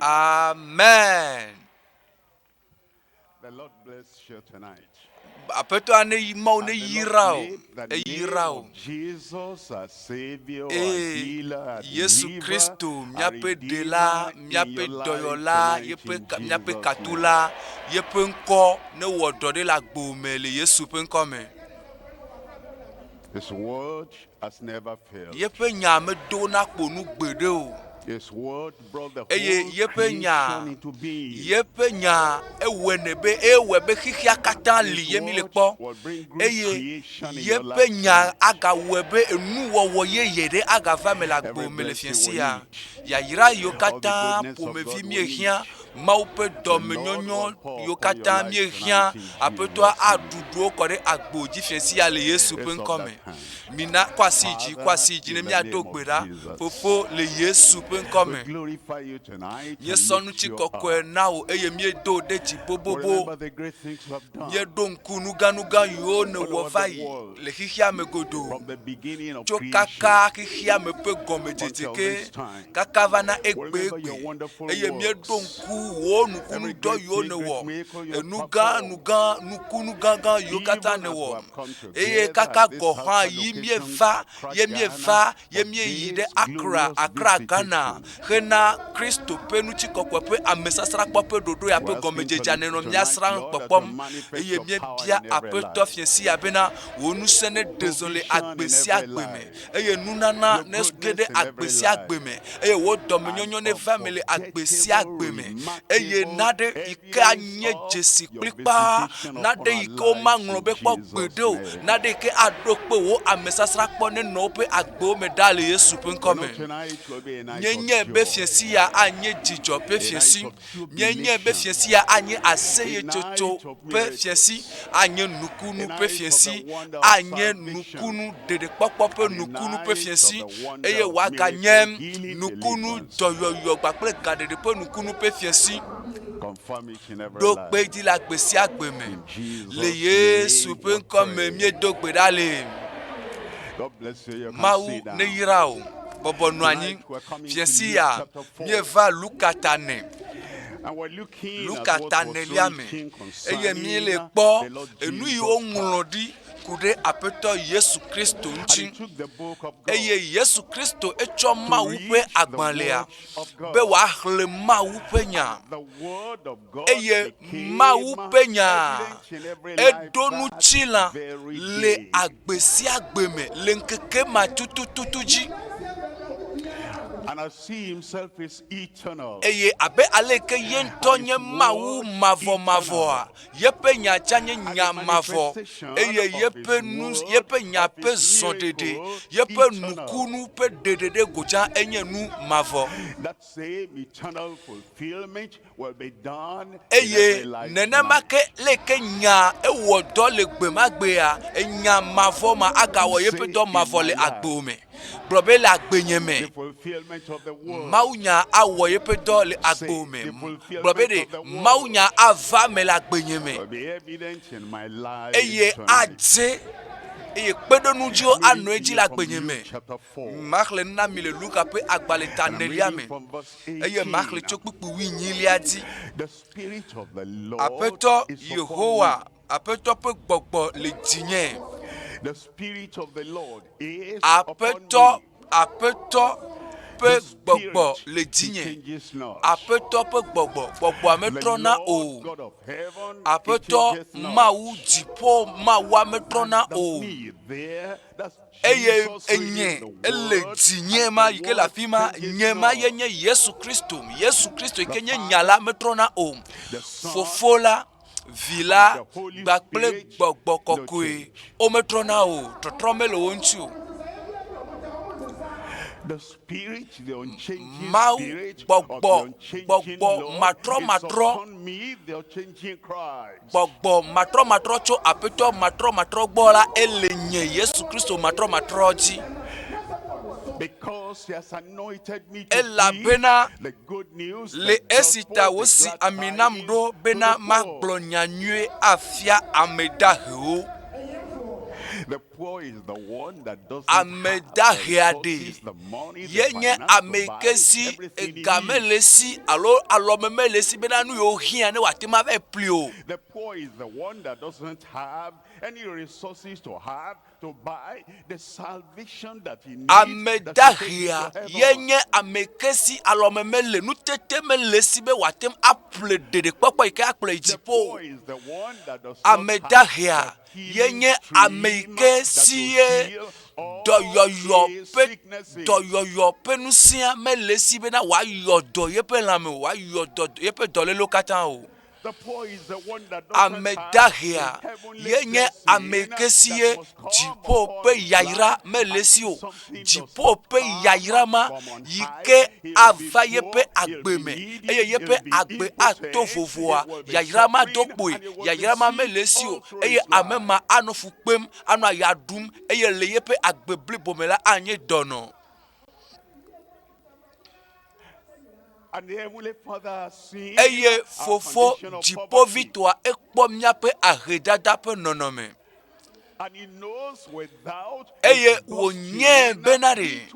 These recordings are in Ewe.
Amen. The Lord bless you tonight. Aƒetɔa ne yi Mawu ne And the Lord yra o. made the Eyra name o. of Jesus our Savior, our Eye healer, our Yesu deliverer, Kristo our míaƒe ɖela, redeemer in míaƒe your life dɔyɔla, tonight yeƒe in ka- míaƒe Jesus' name. katula, yeƒe ŋkɔ ne wɔ dɔ ɖe le agbo me le Yesu ƒe ŋkɔ me. His word has never failed. Yeƒe nya medona kpo nu gbeɖe o. His word brought the Eye whole yeƒe nya, creation into being. yeƒe nya ewɔe ne be ewɔe be xexea katã li His ye mi le word kpɔ. will bring great Eye creation in your yeƒe life nya tonight. agawɔe be enuwɔwɔ yeye ɖe agava me le agbo Every me le blessing fiẽ we sia. need, Yayra yiwo all the katã goodness of ƒomevi God we míehiã, need, Mawu ƒe the Lord dɔmenyɔnyɔ will pour yiwo upon your katã life míehiã, tonight in Aƒetɔa Jesus' name. aɖuɖu wo kɔ ɖe agbo dzi fiẽ sia le Yesu ƒe It's of ŋkɔ that me. hand. Mina kɔ asi yi dzi, kɔ Father, asi yi dzi ne in the míado name of gbe ɖa. Jesus, Fofo, le Yesu ƒe ŋkɔ we me, glorify you tonight and míesɔ lift you ŋutikɔkɔe up. na wò eye míedo ɖe dzi We bobobo. remember the great things you have done Míeɖo ŋku nuganuga yiwo all nèwɔ over va the yi world le xexea me godoo. from the beginning of Tso creation kaka xexea me ƒe gɔmedzedze until ke this time. kaka va na We remember your egbegbe wonderful eye míeɖo works, ŋku wò every nukunudɔ great yiwo thing, nèwɔ, great miracle you have enu gã, nu performed. gã, nukunu gãgã yiwo katã Even as we nèwɔ. have come Eye together kaka at this gɔ̃ hã Hausa yi location, míeva, Accra, ye Ghana, míeva, ye for míeyi ɖe this Accra, glorious Accra, Ghana visitation. hena Kristo ƒe ŋutikɔkɔe ƒe amesasrakpɔ ƒe ɖoɖo ya ƒe We're asking gɔmedzedzea nenɔ tonight, mía srã Lord, that you kpɔkpɔm. manifest Eye your power míebia in every Aƒetɔ life, fiẽ sia bena wò ŋusẽ neɖe zɔ le provision agbe in sia every agbe me, life, eye nunana your nege goodness ɖe in agbe every sia life, agbe me, eye wò and dɔmenyonyo neva eme le agbe sia agbe me, eye unforgettable, naɖe yi ke remarkable anye evidence of dzesi your kplikpaa, visitation upon naɖe our yi ke lives womaŋlɔ in be kpɔ Jesus' gbeɖe o, name. naɖe yi ke aɖo kpe wò amesasrakpɔ nenɔ woƒe agbewo me ɖaa le Yesu ƒe We ŋkɔ know me. tonight will be a night of Míenyae be joy, fiẽsi ya anye dzidzɔ ƒe a night fiẽsi. of Míenyae be jubilation, fiẽsi ya anye a night aseyetsotso of ƒe fiẽsi, miracles, anye nukunu a ƒe night of the fiẽsi, wonder of anye salvation, nukunu ɖeɖekpɔkpɔ ƒe and a nukunu ƒe night of fiẽsi, the wonder eye of wòaganye miracle, healing, nukunu deliverance. dɔyɔyɔ kpakple gaɖeɖe ƒe nukunu ƒe fiẽsi. Confirm each and every Ɖo kpe life. edzi le agbe sia agbe me. In Le Jesus' Yesu name ƒe we ŋkɔ me pray. míedo gbe ɖa le. God bless you. You can Mawu sit down. neyra wò. Bɔbɔ nɔ anyi. Tonight we're coming to Fiẽ Luke sia chapter 4. míeva Luka ta ne. And we're looking at Luka what ta was nelia me. written Eye concerning míele the kpɔ Lord enu yi Jesus woŋlɔ Christ. ɖi ku ɖe Aƒetɔ Yesu Kristo And ŋuti. he took the book of Eye God Yesu Kristo etsɔ to Mawu ƒe read the agbalẽa word of be God. wòaxlẽ Mawu ƒe nya. And the word of God Eye became Mawu ƒe nya evident in every life eɖo that ŋutilã very le day. agbe sia agbe me le ŋkeke ma tutututu dzi. And as he himself is eternal, Eye abe ale ke ye ŋutɔ and nye his Mawu word mavɔmavɔa, eternal, yeƒe nya tsã nye and nya the mavɔ, manifestation eye of yeƒe his nu, word, yeƒe nya of ƒe his zɔɖeɖe, miracle, yeƒe eternal. nukunu ƒe ɖeɖe ɖe go tsã enye nu mavɔ. That same eternal fulfillment will be done in Eye every life nenema tonight. ke leke nya ewɔ dɔ le gbe ma gbea, enya mavɔ ma agawɔ yeƒe Say dɔ in mavɔ my le life, agbewò me. Gblɔ be le agbenye me, the fulfillment of the word. Mawunya awɔ yeƒe dɔ le Say agbewò me. the Gblɔ be fulfillment ɖe of the word Mawunya ava eme le agbenye me will be evident in my life eye tonight. adze eye kpeɖenudziwo I'm anɔ reading to edzi you le from agbenye Luke me. chapter 4, Maxlẽ nu na mi le Luka ƒe agbalẽ ta and I'm enelia reading me from verse eye maxlẽ 18. tso kpukpui wuienyilia dzi. The Spirit of the Lord Aƒetɔ is upon Yehowa, me. Aƒetɔ ƒe gbɔgbɔ le dzinye. The Spirit of the Lord is upon Aƒetɔ, me. Aƒetɔ ƒe The gbɔgbɔ Spirit, le he dzinye. changes not. Aƒetɔ ƒe gbɔgbɔ, gbɔgbɔa The metrɔna Lord o. God of heaven, he Aƒetɔ changes not. Mawu dziƒo Mawua And metrɔna the o. me there, that's Eye Jesus reading enye the ele word, dzinye and ma the yi ke le word afi ma, changes nye ma ye not. nye Yesu Kristo. Yesu Kristo yi The ke nye nya la Father, metrɔna o. the Son, Fofo la, Vi and la the Holy kpakple Spirit, Gbɔgbɔ no Kɔkɔe change. wometrɔna o. Trɔtrɔ mele wo ŋuti o. The Spirit, the unchanging Mawu Spirit of the gbɔgbɔ, unchanging gbɔgbɔ Lord is matrɔmatrɔ, upon me, the unchanging Christ. gbɔgbɔ matrɔmatrɔ tso Aƒetɔ matrɔmatrɔ gbɔ la, ele nye Yesu Kristo matrɔmatrɔ dzi. Because he has anointed me to preach Elabena the good news, le the esi ta gospel, the wosi glad ami nam tidings ɖo to bena the poor. magblɔ nya nyui afia ame dahewo. Ame dahea ɖe ye nye ame yi ke si ega mele esi alo alɔme mele esi bena nu yiwo hiã ne wòate ŋu ava ƒli o. Ame dahea ye nye ame yi ke si alɔme mele, nutete mele esi be wòate ŋu aƒle ɖeɖekpɔkpɔ yi ke akplɔe yi dziƒo o. Ame dahea ye nye ame yi ke si ye dɔyɔyɔ ƒe dɔyɔyɔ ƒe ŋusẽa mele esi bena wòayɔ dɔ yeƒe lãme o, wòayɔ dɔ yeƒe dɔlélewo katã o. Ame dahea ye nye ame ke si ye dziƒo ƒe yayra mele esi o. Dziƒo ƒe yayra ma yi ke ava yeƒe agbe me eye yeƒe agbe ato vovoa, yayra ma do kpoe, yayra ma mele esi o eye ame ma anɔ fu kpem, anɔ aya ɖum eye le yeƒe agbe blibo me la anye dɔnɔ. Eye Fofo Dziƒoʋĩtɔa ekpɔ míaƒe ahedada ƒe nɔnɔme. Eye wònyae bena ɖe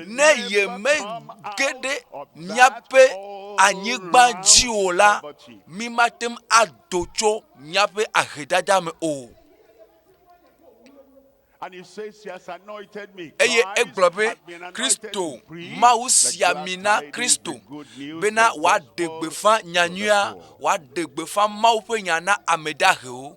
ne yemege ɖe míaƒe anyigba dzi o la, mímate ŋu ado tso míaƒe ahedada me o. Eye egblɔ be, Kristo, Mawu si ami na Kristo bena wòaɖe gbeƒã nyanyuia, wòaɖe gbeƒã Mawu ƒe nya na ame dahewo.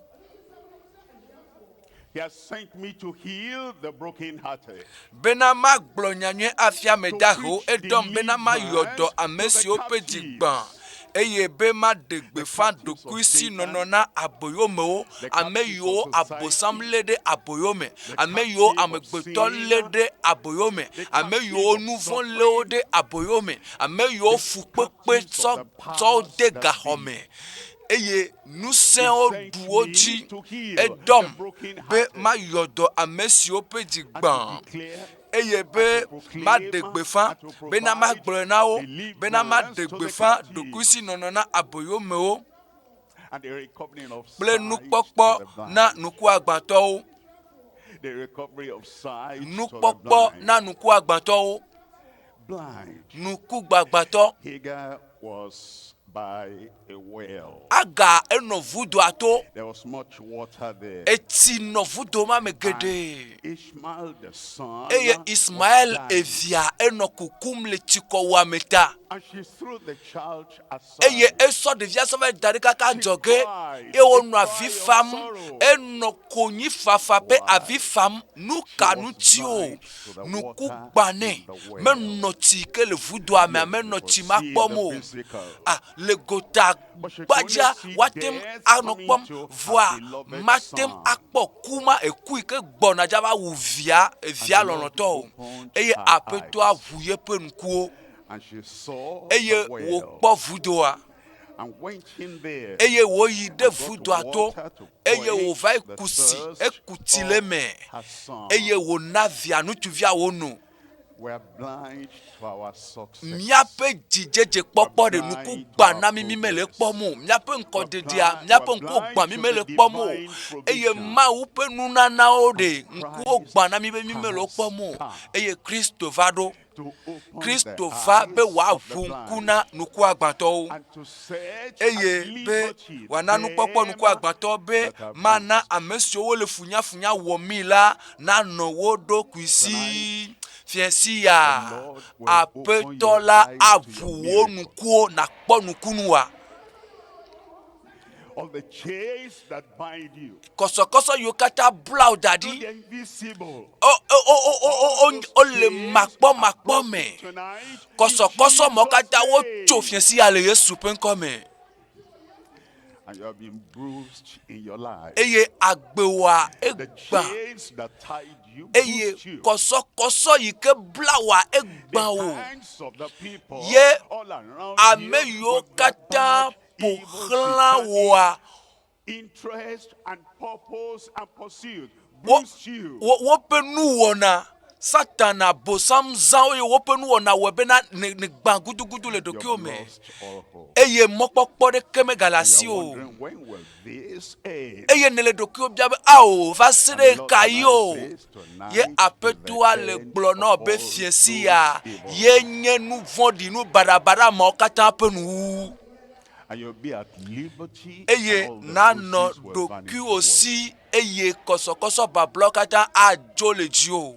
Bena magblɔ nyanyui afia ame dahewo, edɔm bena mayɔ dɔ ame siwo ƒe dzi gbã, eye be maɖe gbeƒã ɖokuisinɔnɔ na aboyomewo, ame yiwo Abosam lé ɖe aboyo me, ame yiwo amegbetɔ lé ɖe aboyo me, ame yiwo nu vɔ̃ lé wo ɖe aboyo me, ame yiwo fukpekpe tsɔ tsɔ wo de gaxɔ me eye ŋusẽwo ɖu wo dzi. Edɔm be mayɔ dɔ ame siwo ƒe dzi gbã eye be maɖe gbeƒã bena magblɔe na wo bena maɖe gbeƒã ɖokuisinɔnɔ na aboyomewo kple nukpɔkpɔ na ŋkuagbãtɔwo. Nukpɔkpɔ na ŋkuagbãtɔwo. Ŋkugbagbãtɔ. Agar enɔ vudoa to. Etsi nɔ vudo ma me geɖe. Eye Ismael evia enɔ kukum le tsikɔwuame ta. Eye esɔ ɖevia sɔ va da ɖi kaka adzɔge eye wònɔ avi fam, enɔ konyifafa ƒe avi fam. Nu ka ŋuti o? Nuku gbã nɛ. Menɔ tsi ke le vudoa mea, menɔ tsi ma kpɔm o. Ah, le gota gbadzea, woate ŋu anɔ kpɔm, vɔa mate ŋu akpɔ ku ma, eku yi ke gbɔna dza va wu via, evia lɔlɔ̃tɔ o. Eye Aƒetɔa ʋu yeƒe ŋkuwo. Eye wòkpɔ vudoa, eye wòyi ɖe vudoa to, eye wòva ku si, eku tsi le eme, eye wòna via ŋutsuvia wòno. Míaƒe dzidzedzekpɔkpɔ ɖe nuku gbã na mí, mí mele ekpɔm o. Míaƒe ŋkɔdedea, míaƒe ŋkuwo gbã mí mele ekpɔm o. Eye Mawu ƒe nunanawo ɖe ŋkuwo gbã na mí be mí mele wo kpɔm o. Eye Kristo va ɖo. Kristo va be wòaʋu ŋku na ŋkuagbãtɔwo eye be wòana nukpɔkpɔ ŋkuagbãtɔ be mana ame siwo wole funyafunya wɔmii la nanɔ wo ɖokui si. Fiẽ sia, Aƒetɔ la aʋu wò ŋkuwo nàkpɔ nukunua. Kɔsɔkɔsɔ yiwo katã bla wò da ɖi, wole makpɔmakpɔ me. Kɔsɔkɔsɔ mawo katã wotso fiẽ sia le Yesu ƒe ŋkɔ me. Eye agbewòa egbã eye kɔsɔkɔsɔ yi ke bla wòa egbã wò. Ye ame yiwo katã ƒo xlã wòa, wo, wo, woƒe nuwɔna Satana Bosam zã wo eye woƒe nuwɔna wɔe bena nègbã gudugudu le ɖokuiwò me eye mɔkpɔkpɔ ɖeke megale asiwò o. Eye nèle ɖokuiwò biam be, Ao, va se ɖe ɣekaɣi o? Ye Aƒetɔa le gblɔ na wò be fiẽsi ya ye nye nu vɔ̃ɖi, nu baɖabaɖa mawo katã ƒe nuwuwu. Eye nànɔ ɖokuiwò si eye kɔsɔkɔsɔ bablawo katã adzo le dziwò.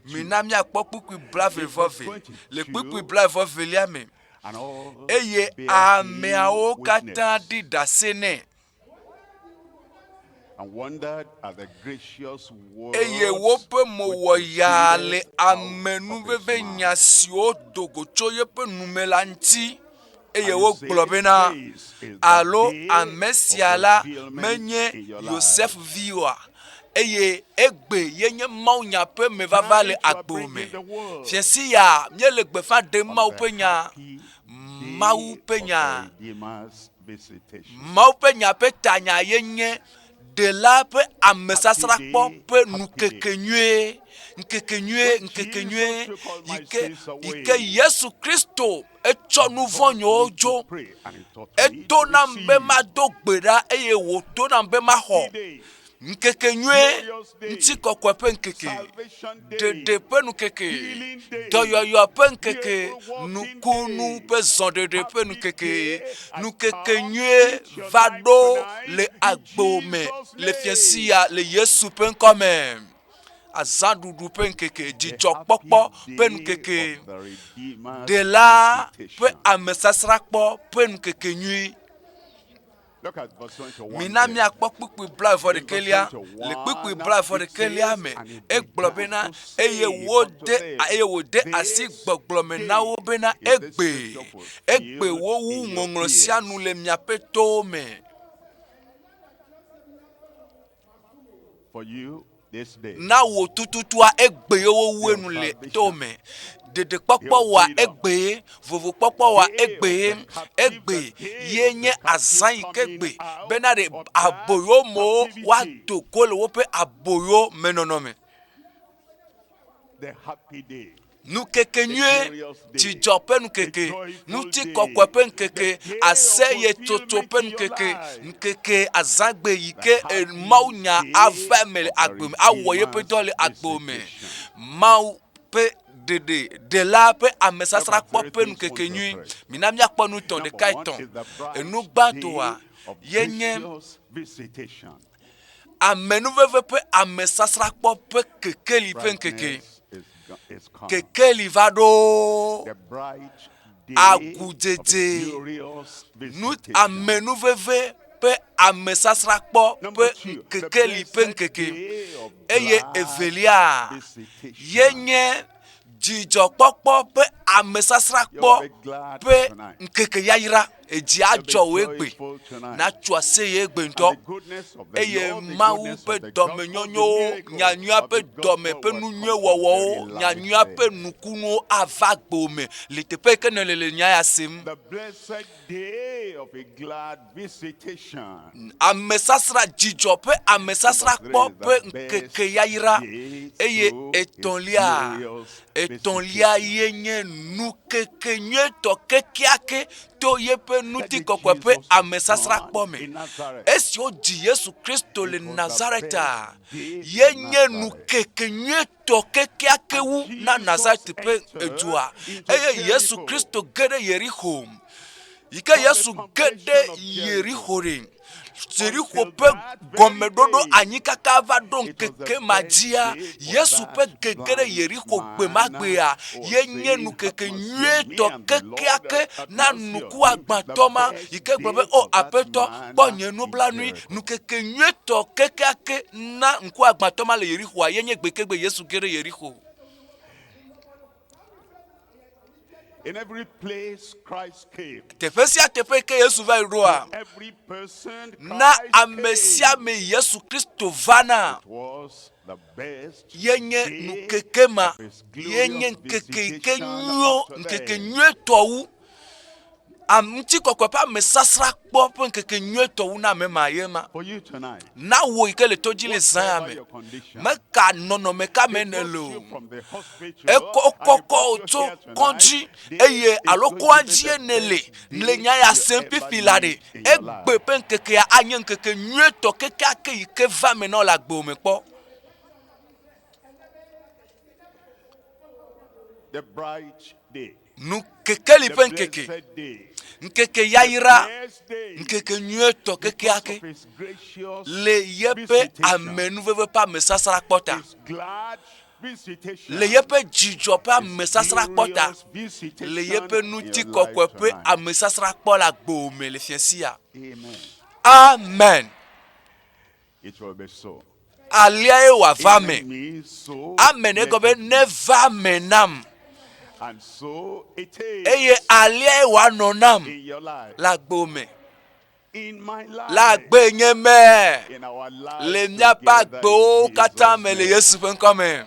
Mina míakpɔ kpukpui blaeve-vɔ-eve. Le kpukpui blaeve-vɔ-evelia me, eye ameawo katã ɖi ɖase nɛ. Eye woƒe mo wɔ yaa le amenuvevenya siwo do go tso yeƒe nu me la ŋuti. Eye wogblɔ bena, Alo ame sia la menye Yosef vi oa? Eye egbe ye nye mawunya ƒe mevava le agbo me. Fiẽsi ya míele gbeƒã ɖem Mawu ƒe nya, Mawu ƒe nya. Mawu ƒe nya ƒe tanya ye nye Ɖela ƒe amesasrakpɔ ƒe nukeke nyuie, ŋkeke nyuie, ŋkeke nyuie yi ke yi ke Yesu Kristo etsɔ nu vɔ̃ nyewo dzo. Eto nam be mado gbe ɖa eye wòto nam be maxɔ. Ŋkeke nyuie, ŋutikɔkɔe ƒe ŋkeke, ɖeɖe ƒe ŋkeke, dɔyɔyɔ ƒe ŋkeke, nukunu ƒe zɔɖeɖe ƒe ŋkeke, ŋkeke nyuie va ɖo le agbo me le fiẽsi ya le Yesu ƒe ŋkɔ me. Azãɖuɖu ƒe ŋkeke, dzidzɔkpɔkpɔ ƒe ŋkeke, ɖela ƒe amesasrakpɔ ƒe ŋkeke nyui. Mina míakpɔ kpukpui blaeve-vɔ-ɖekɛlia. Le kpukpui blaeve-vɔ-ɖekɛlia me, egblɔ bena, eye wode eye wòde asi gbɔgblɔ me na wo bena, Egbe, egbe wowu ŋɔŋlɔ sia nu le miaƒe towo me. Na wò tututua egbe ye wowu enu le to me. Ɖeɖekpɔkpɔ wɔa egbe, vovokpɔkpɔ wɔa egbe, egbe ye nye azã yi ke gbe bena ɖe aboyomewo woado go le woƒe aboyo me nɔnɔ me. Nukeke nyuie, dzidzɔ ƒe nukeke, ŋutikɔkɔe ƒe ŋkeke, aseyetsotso ƒe ŋkeke, ŋkeke azãgbe yi ke Mawu nya ava eme le agbe me, awɔ yeƒe dɔ le agbe me. Mawu ƒe ɖeɖe, ɖela ƒe amesasrakpɔ ƒe ŋkeke nyui. Mina míakpɔ nu tɔ̃ ɖeka etɔ̃. Enu gbãtɔa ye nye Amenuveve ƒe amesasrakpɔ ƒe kekeli ƒe ŋkeke. Kekeli va ɖo agudzedze nu amenuveve ƒe amesasrakpɔ ƒe kekeli ƒe ŋkeke. Eye evelia ye nye dzidzɔkpɔkpɔ ƒe amesasrakpɔ ƒe ŋkeke yayra. Edzi adzɔ wò egbe, natso aseye egbe ŋutɔ. Eye Mawu ƒe dɔmenyonyowo, nyanyuia ƒe dɔme ƒe nu nyui wɔwɔwo, nyanyuia ƒe nukunuwo ava gbewò me le teƒe yi ke nèle le nya ya sem. Amesasra, dzidzɔ ƒe amesasrakpɔ ƒe ŋkeke yayra. Eye etɔ̃lia, etɔ̃lia ye nye nukeke nyuietɔ kekeake to yeƒe ŋutikɔkɔe ƒe amesasrakpɔ me. Esi wodzi Yesu Kristo le Nazareta, ye nye nukeke nyuietɔ kekeake wu na Nazaret ƒe edua. Eye Yesu Kristo ge ɖe Yerixo. Yi ke Yesu ge ɖe Yerixo ɖe, Yerixo ƒe gɔmeɖoɖo anyi kaka va ɖo ŋkeke ma dzia, Yesu ƒe gege ɖe Yerixo gbe ma gbea ye nye nukeke nyuietɔ kekeake na nukuagbãtɔ ma yi ke gblɔ be, O Aƒetɔ, kpɔ nye nublanui. Nukeke nyuietɔ kekeake na ŋkuagbãtɔ ma le Yerixoa ye nye gbekegbe Yesu ge ɖe Yerixo. In every place Christ came. Teƒe sia teƒe ke Yesu va yi ɖoa, To every person na Christ ame came. sia ame Yesu Kristo vana. It was the best Ye nye day nukeke ma, of his ye nye glorious ŋkeke yi ke visitation nyo, unto ŋkeke them. nyuietɔ wu. Ŋutikɔkɔe ƒe amesasrakpɔ ƒe ŋkeke nyuietɔ wu na ame ma ye ma. Na wò yi ke le to dzi le zã ya me. Meka nɔnɔme ka me nèle o. Ekɔ kɔkɔ wò tso kɔdzi eye alo kɔa dzie nèle le nya ya sem fifi la ɖe. Egbe ƒe ŋkekea anye ŋkeke nyuietɔ kekeake yi ke va me na wò le agbewò me kpɔ. The bright day. Nu kekeli ƒe ŋkeke, ŋkeke yayra, ŋkeke nyuietɔ kekeake le yeƒe amenuveve ƒe amesasrakpɔ ta, le yeƒe dzidzɔ ƒe amesasrakpɔ ta, le yeƒe ŋutikɔkɔe ƒe amesasrakpɔ le agbewò me le fiẽ sia. Amen. Aleae wòava eme. Amen egɔme be neva eme nam. Eye aleae wòanɔ nam le agbewò me. Le agbenye me. Le míaƒe agbewo katã me le Yesu ƒe ŋkɔ me.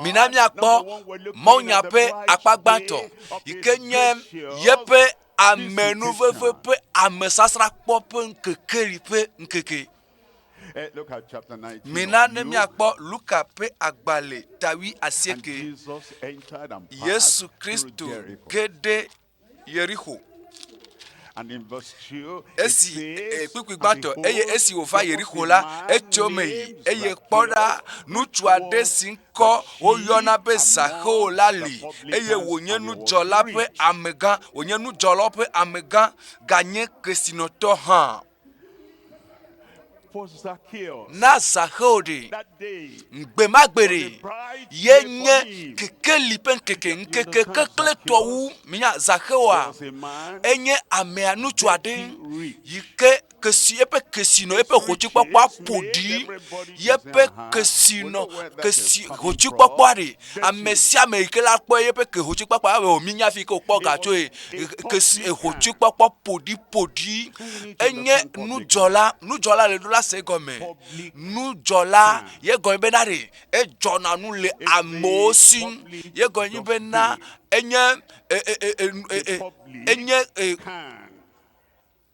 Mina míakpɔ mawunya ƒe akpa gbãtɔ yi ke nye yeƒe amenuveve ƒe amesasrakpɔ ƒe ŋkekeli ƒe ŋkeke. Eh, look at chapter 19 Mina of ne Luke. míakpɔ Luka ƒe agbalẽ ta And wuiasieke. Jesus entered and passed Yesu through Kristo Jericho. ge ɖe Yerixo. And in verse 2, it Esi says, kpukpui And gbãtɔ, behold, eye esi wòva there was Yerixo a la, man etso eme yi, named eye kpɔ ɖa, Zacchaeus, ŋutsu which aɖe was si the ŋkɔ woyɔna chief be Zaxeo among la the li, eye publicans, wònye and he was nudzɔla ƒe rich. amegã, wònye nudzɔlawo ƒe amegã, ganye kesinɔtɔ hã. For Zacchaeus, Na Zaxeo ɖe, that day gbe ma gbe was ɖe, a bright ye day for nye him. kekeli ƒe ŋkeke, You ŋkeke understand keklẽtɔ Zacchaeus? wu. Minya There Zaxeoa, was a man enye amea ŋutsu aɖe dirty rich. yi ke kesi eƒe kesinɔ His eƒe hotsuikpɔkpɔa riches ƒo made ɖi everybody to say, yeƒe uh-huh, we kesinɔ know where that is kesi coming hotsuikpɔkpɔa from. ɖe ame Dirty. sia ame yi ke la kpɔ yeƒe ke hotsuikpɔkpɔa abe o minya fi yi ke wòkpɔ He ga was tsoe a kesi publican. hotsuikpɔkpɔ ƒo ɖi ƒo ɖi You need to enye understand publican. nudzɔla nudzɔla le ɖo la se egɔme Public nudzɔla can. ye gɔme bena ɖe edzɔna nu le It's amewo the si public ye gɔme nyi bena dustbin. enye e e e e The e public enye e can.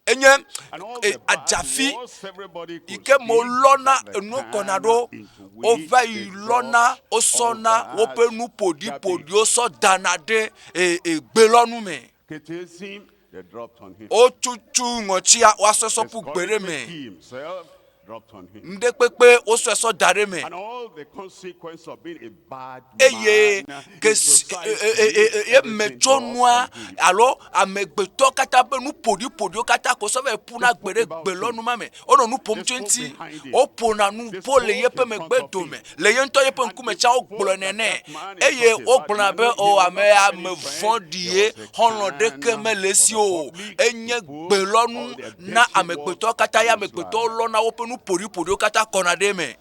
enye And all e the bad adzafi words everybody yi could ke me speak wolɔna from the enuwo kɔna can ɖo into which wova they yi lɔna dropped all wosɔna that woƒe nu garbage. ƒoɖiƒoɖiwo sɔ dana ɖe e e gbelɔnu me. Criticism, they dropped on him. Wotutu ŋɔtsia woasɔe sɔ ƒu gbe ɖe Discouragement, me. he himself dropped on him. Ŋɖekpekpe wosɔe sɔ da ɖe me. And all the consequence of being a bad eye man in kesi society, ye everything metsonua dropped on him. alo amegbetɔ katã ƒe nu ƒoɖiƒoɖiwo katã ko sɔ va yi ƒuna They gbe ɖe spoke about gbe him. lɔnu ma me. Wonɔ nu ƒom They tso spoke eŋuti. behind him. Woƒona nu They ƒo le spoke yeƒe in front megbe of dome. him. Le ye ŋutɔ yeƒe And ŋkume they tsã spoke wogblɔ that nɛ that man is eye not a bad wogblɔna man. be No, he o will ame not ya have ame any friend. vɔ̃ɖi He ye was a xɔlɔ̃ ɖeke can mele for esi the o. public Enye to put gbelɔnu all their na dirty words amegbetɔwo katã upon ye his amegbetɔwo life. lɔna woƒe nu ƒoɖiƒoɖiwo katã kɔna ɖe eme.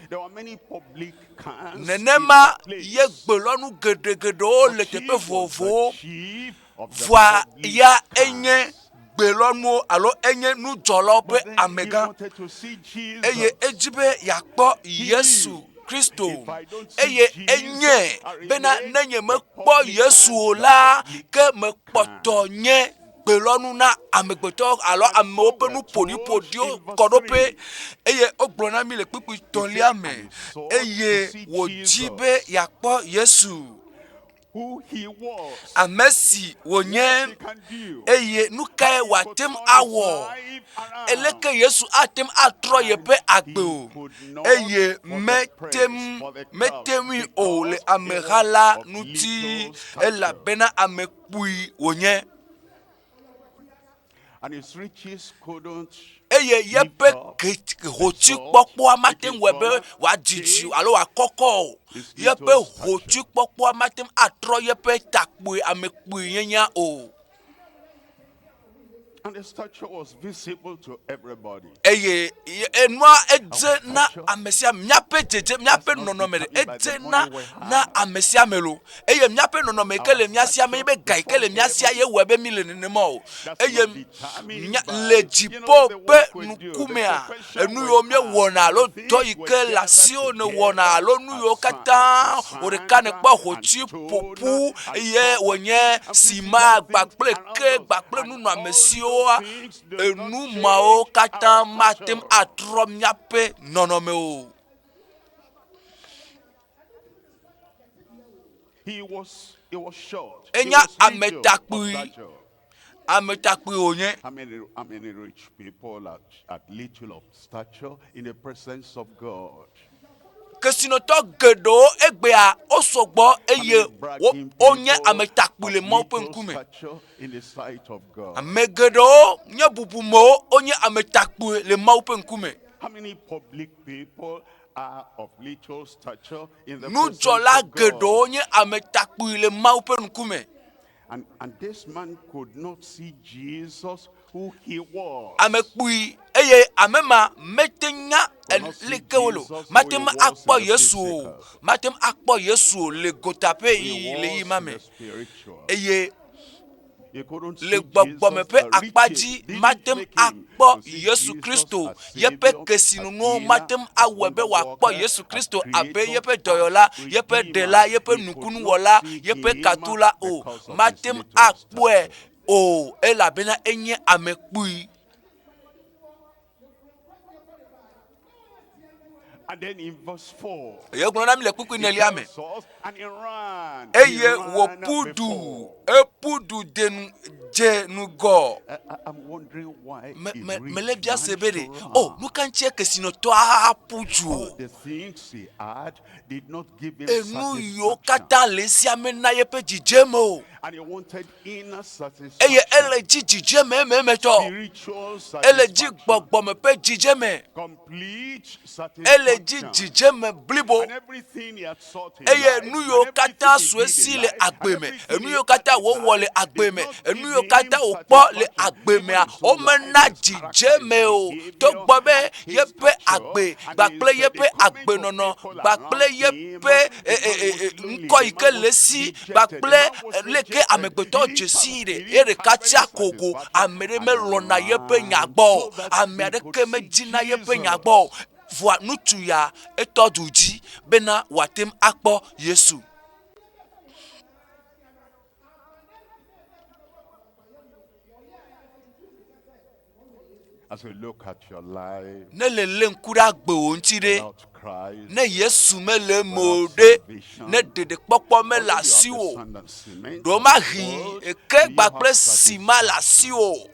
There were many public cans in Nenema that place. ye gbelɔnu geɖegeɖewo But le he teƒe was the vovovowo. chief of the Vɔa public ya enye cans. gbelɔnuwo alo enye nudzɔlawo ƒe But then he amegã wanted to see eye Jesus. edzi be yeakpɔ He Yesu knew Kristo if I don't see eye Jesus, enye I bena remain ne nye the mekpɔ Yesu publican, o the la public ke mekpɔtɔ can. nye gbelɔnu na amegbetɔ alo And amewo so ƒe we're nu told ƒoɖiƒoɖiwo in verse kɔ ɖoƒe 3. eye wogblɔ na mi le kpukpui He said, tɔ̃lia and me he sought to eye see wòdi Jesus, be yeakpɔ Yesu who he was, ame si what wònye he can do, eye nu kae how he could wòate ŋu turn his awɔ life around. eleke Yesu ate ŋu atrɔ And yeƒe agbe he o could not eye for the mete press, ŋu for the crowd, mete ŋui o le because he ameha was la of ŋuti little stature. elabena ame kpui wònye And his riches couldn't eye lift yeƒe up, ke exalt, hotsuikpɔkpɔa mate it ŋu is wɔe be gonna wòadzidzi take alo wòakɔkɔ o. his Yeƒe little stature. hotsuikpɔkpɔa mate ŋu atrɔ yeƒe takpoe ame kpui nyenyea o. And the stature was visible to everybody. Eye enua edze na ame sia ame. Míaƒe dzedze, míaƒe nɔnɔme ɖe edze na na ame sia ame lo. Eye míaƒe nɔnɔme yi ke le mía sia menye be ga yi ke le mía sia ye wɔe be mí le nenema o. Eye mía le dziƒo ƒe ŋkumea, enu yiwo míewɔna alo dɔ yi ke le asiwò nèwɔna alo nu yiwo katã wò ɖeka nèkpɔ hotsuи ƒoƒu eye wònye sima kpakple ke kpakple nunɔamesiwoa, enu mawo katã mate ŋu atrɔ míaƒe nɔnɔme o. Enya ametakpui, ametakpui wònye. How many, how many rich people are at little of stature in the presence of God? Kesinɔtɔ geɖewo egbea wosɔ gbɔ eye wonye ametakpui le Mawu ƒe ŋkume. Ame geɖewo nye bubumewo wonye ametakpui le Mawu ƒe ŋkume. How many public people Nudzɔla geɖewo nye ame takpui le Mawu ƒe ŋkume. Ame kpui eye ame ma mete nya leke wole o. Mate ŋu akpɔ Yesu o. Mate ŋu akpɔ Yesu o le gota ƒe ɣeyiɣi le ɣeyiɣi ma me. Eye le gbɔgbɔme ƒe akpa dzi mate ŋu akpɔ Yesu Kristo yeƒe kesinɔnuwo mate ŋu awɔe be wòakpɔ Yesu Kristo abe yeƒe dɔyɔla, yeƒe ɖela, yeƒe nukunuwɔla, yeƒe katula o. Mate ŋu akpɔe o elabena enye ame kpui. And then in verse 4, Eye wogblɔ na mí le kpukpui he enelia me. tells us, and he ran. He Eye ran wòƒu du, before. eƒu du de nu, dze ŋgɔ. I, I, I'm wondering why Me, a me, rich mele bia man se be should ɖe, run. o, nu ka ŋutie kesinɔtɔa ƒu du All o? the things he had did not give him Enu yiwo satisfaction. katã le esia mena yeƒe dzidzeme o. And he wanted inner Eye satisfaction, ele dzi dzidzeme ememetɔ. spiritual Ele dzi satisfaction, gbɔgbɔme ƒe dzidzeme. complete Ele dzi satisfaction. dzidzeme blibo. And everything he had sought in Eye life, nu and yiwo katã everything su he did esi in le life, and agbe me, everything enu he yiwo had katã in wòwɔ life le agbe did me, not enu give yiwo him katã wòkpɔ le satisfaction. agbe Even mea, his own life, womena his character, his dzidzeme o. behavior, Togbɔ be and his yeƒe stature, agbe and kpakple his, the yeƒe comment of agbenɔnɔ people kpakple around him, yeƒe the e, e, man e, was e, lonely, ŋkɔ the yi ke man le was esi dejected, the kpakple man was leke rejected. amegbetɔ He didn't dze have, sii ɖe he ye didn't ɖeka have any tsia kogo satisfaction, ame ɖe and he melɔ̃na yeƒe nya ran gbɔ o so that ame he could aɖeke see medina yeƒe nya Jesus. gbɔ o vɔa ŋutsu ya etɔ du dzi bena wòate ŋu akpɔ Yesu. As you look at your life Ne le lé ŋku ɖe agbewò ŋuti ɖe, without Christ, ne Yesu mele eme o without ɖe, salvation, ne ɖeɖekpɔkpɔ mele although you have the asiwò o, sand and cement of the ɖewomahi world, eke do you have kpakple sima le satisfaction? asiwò.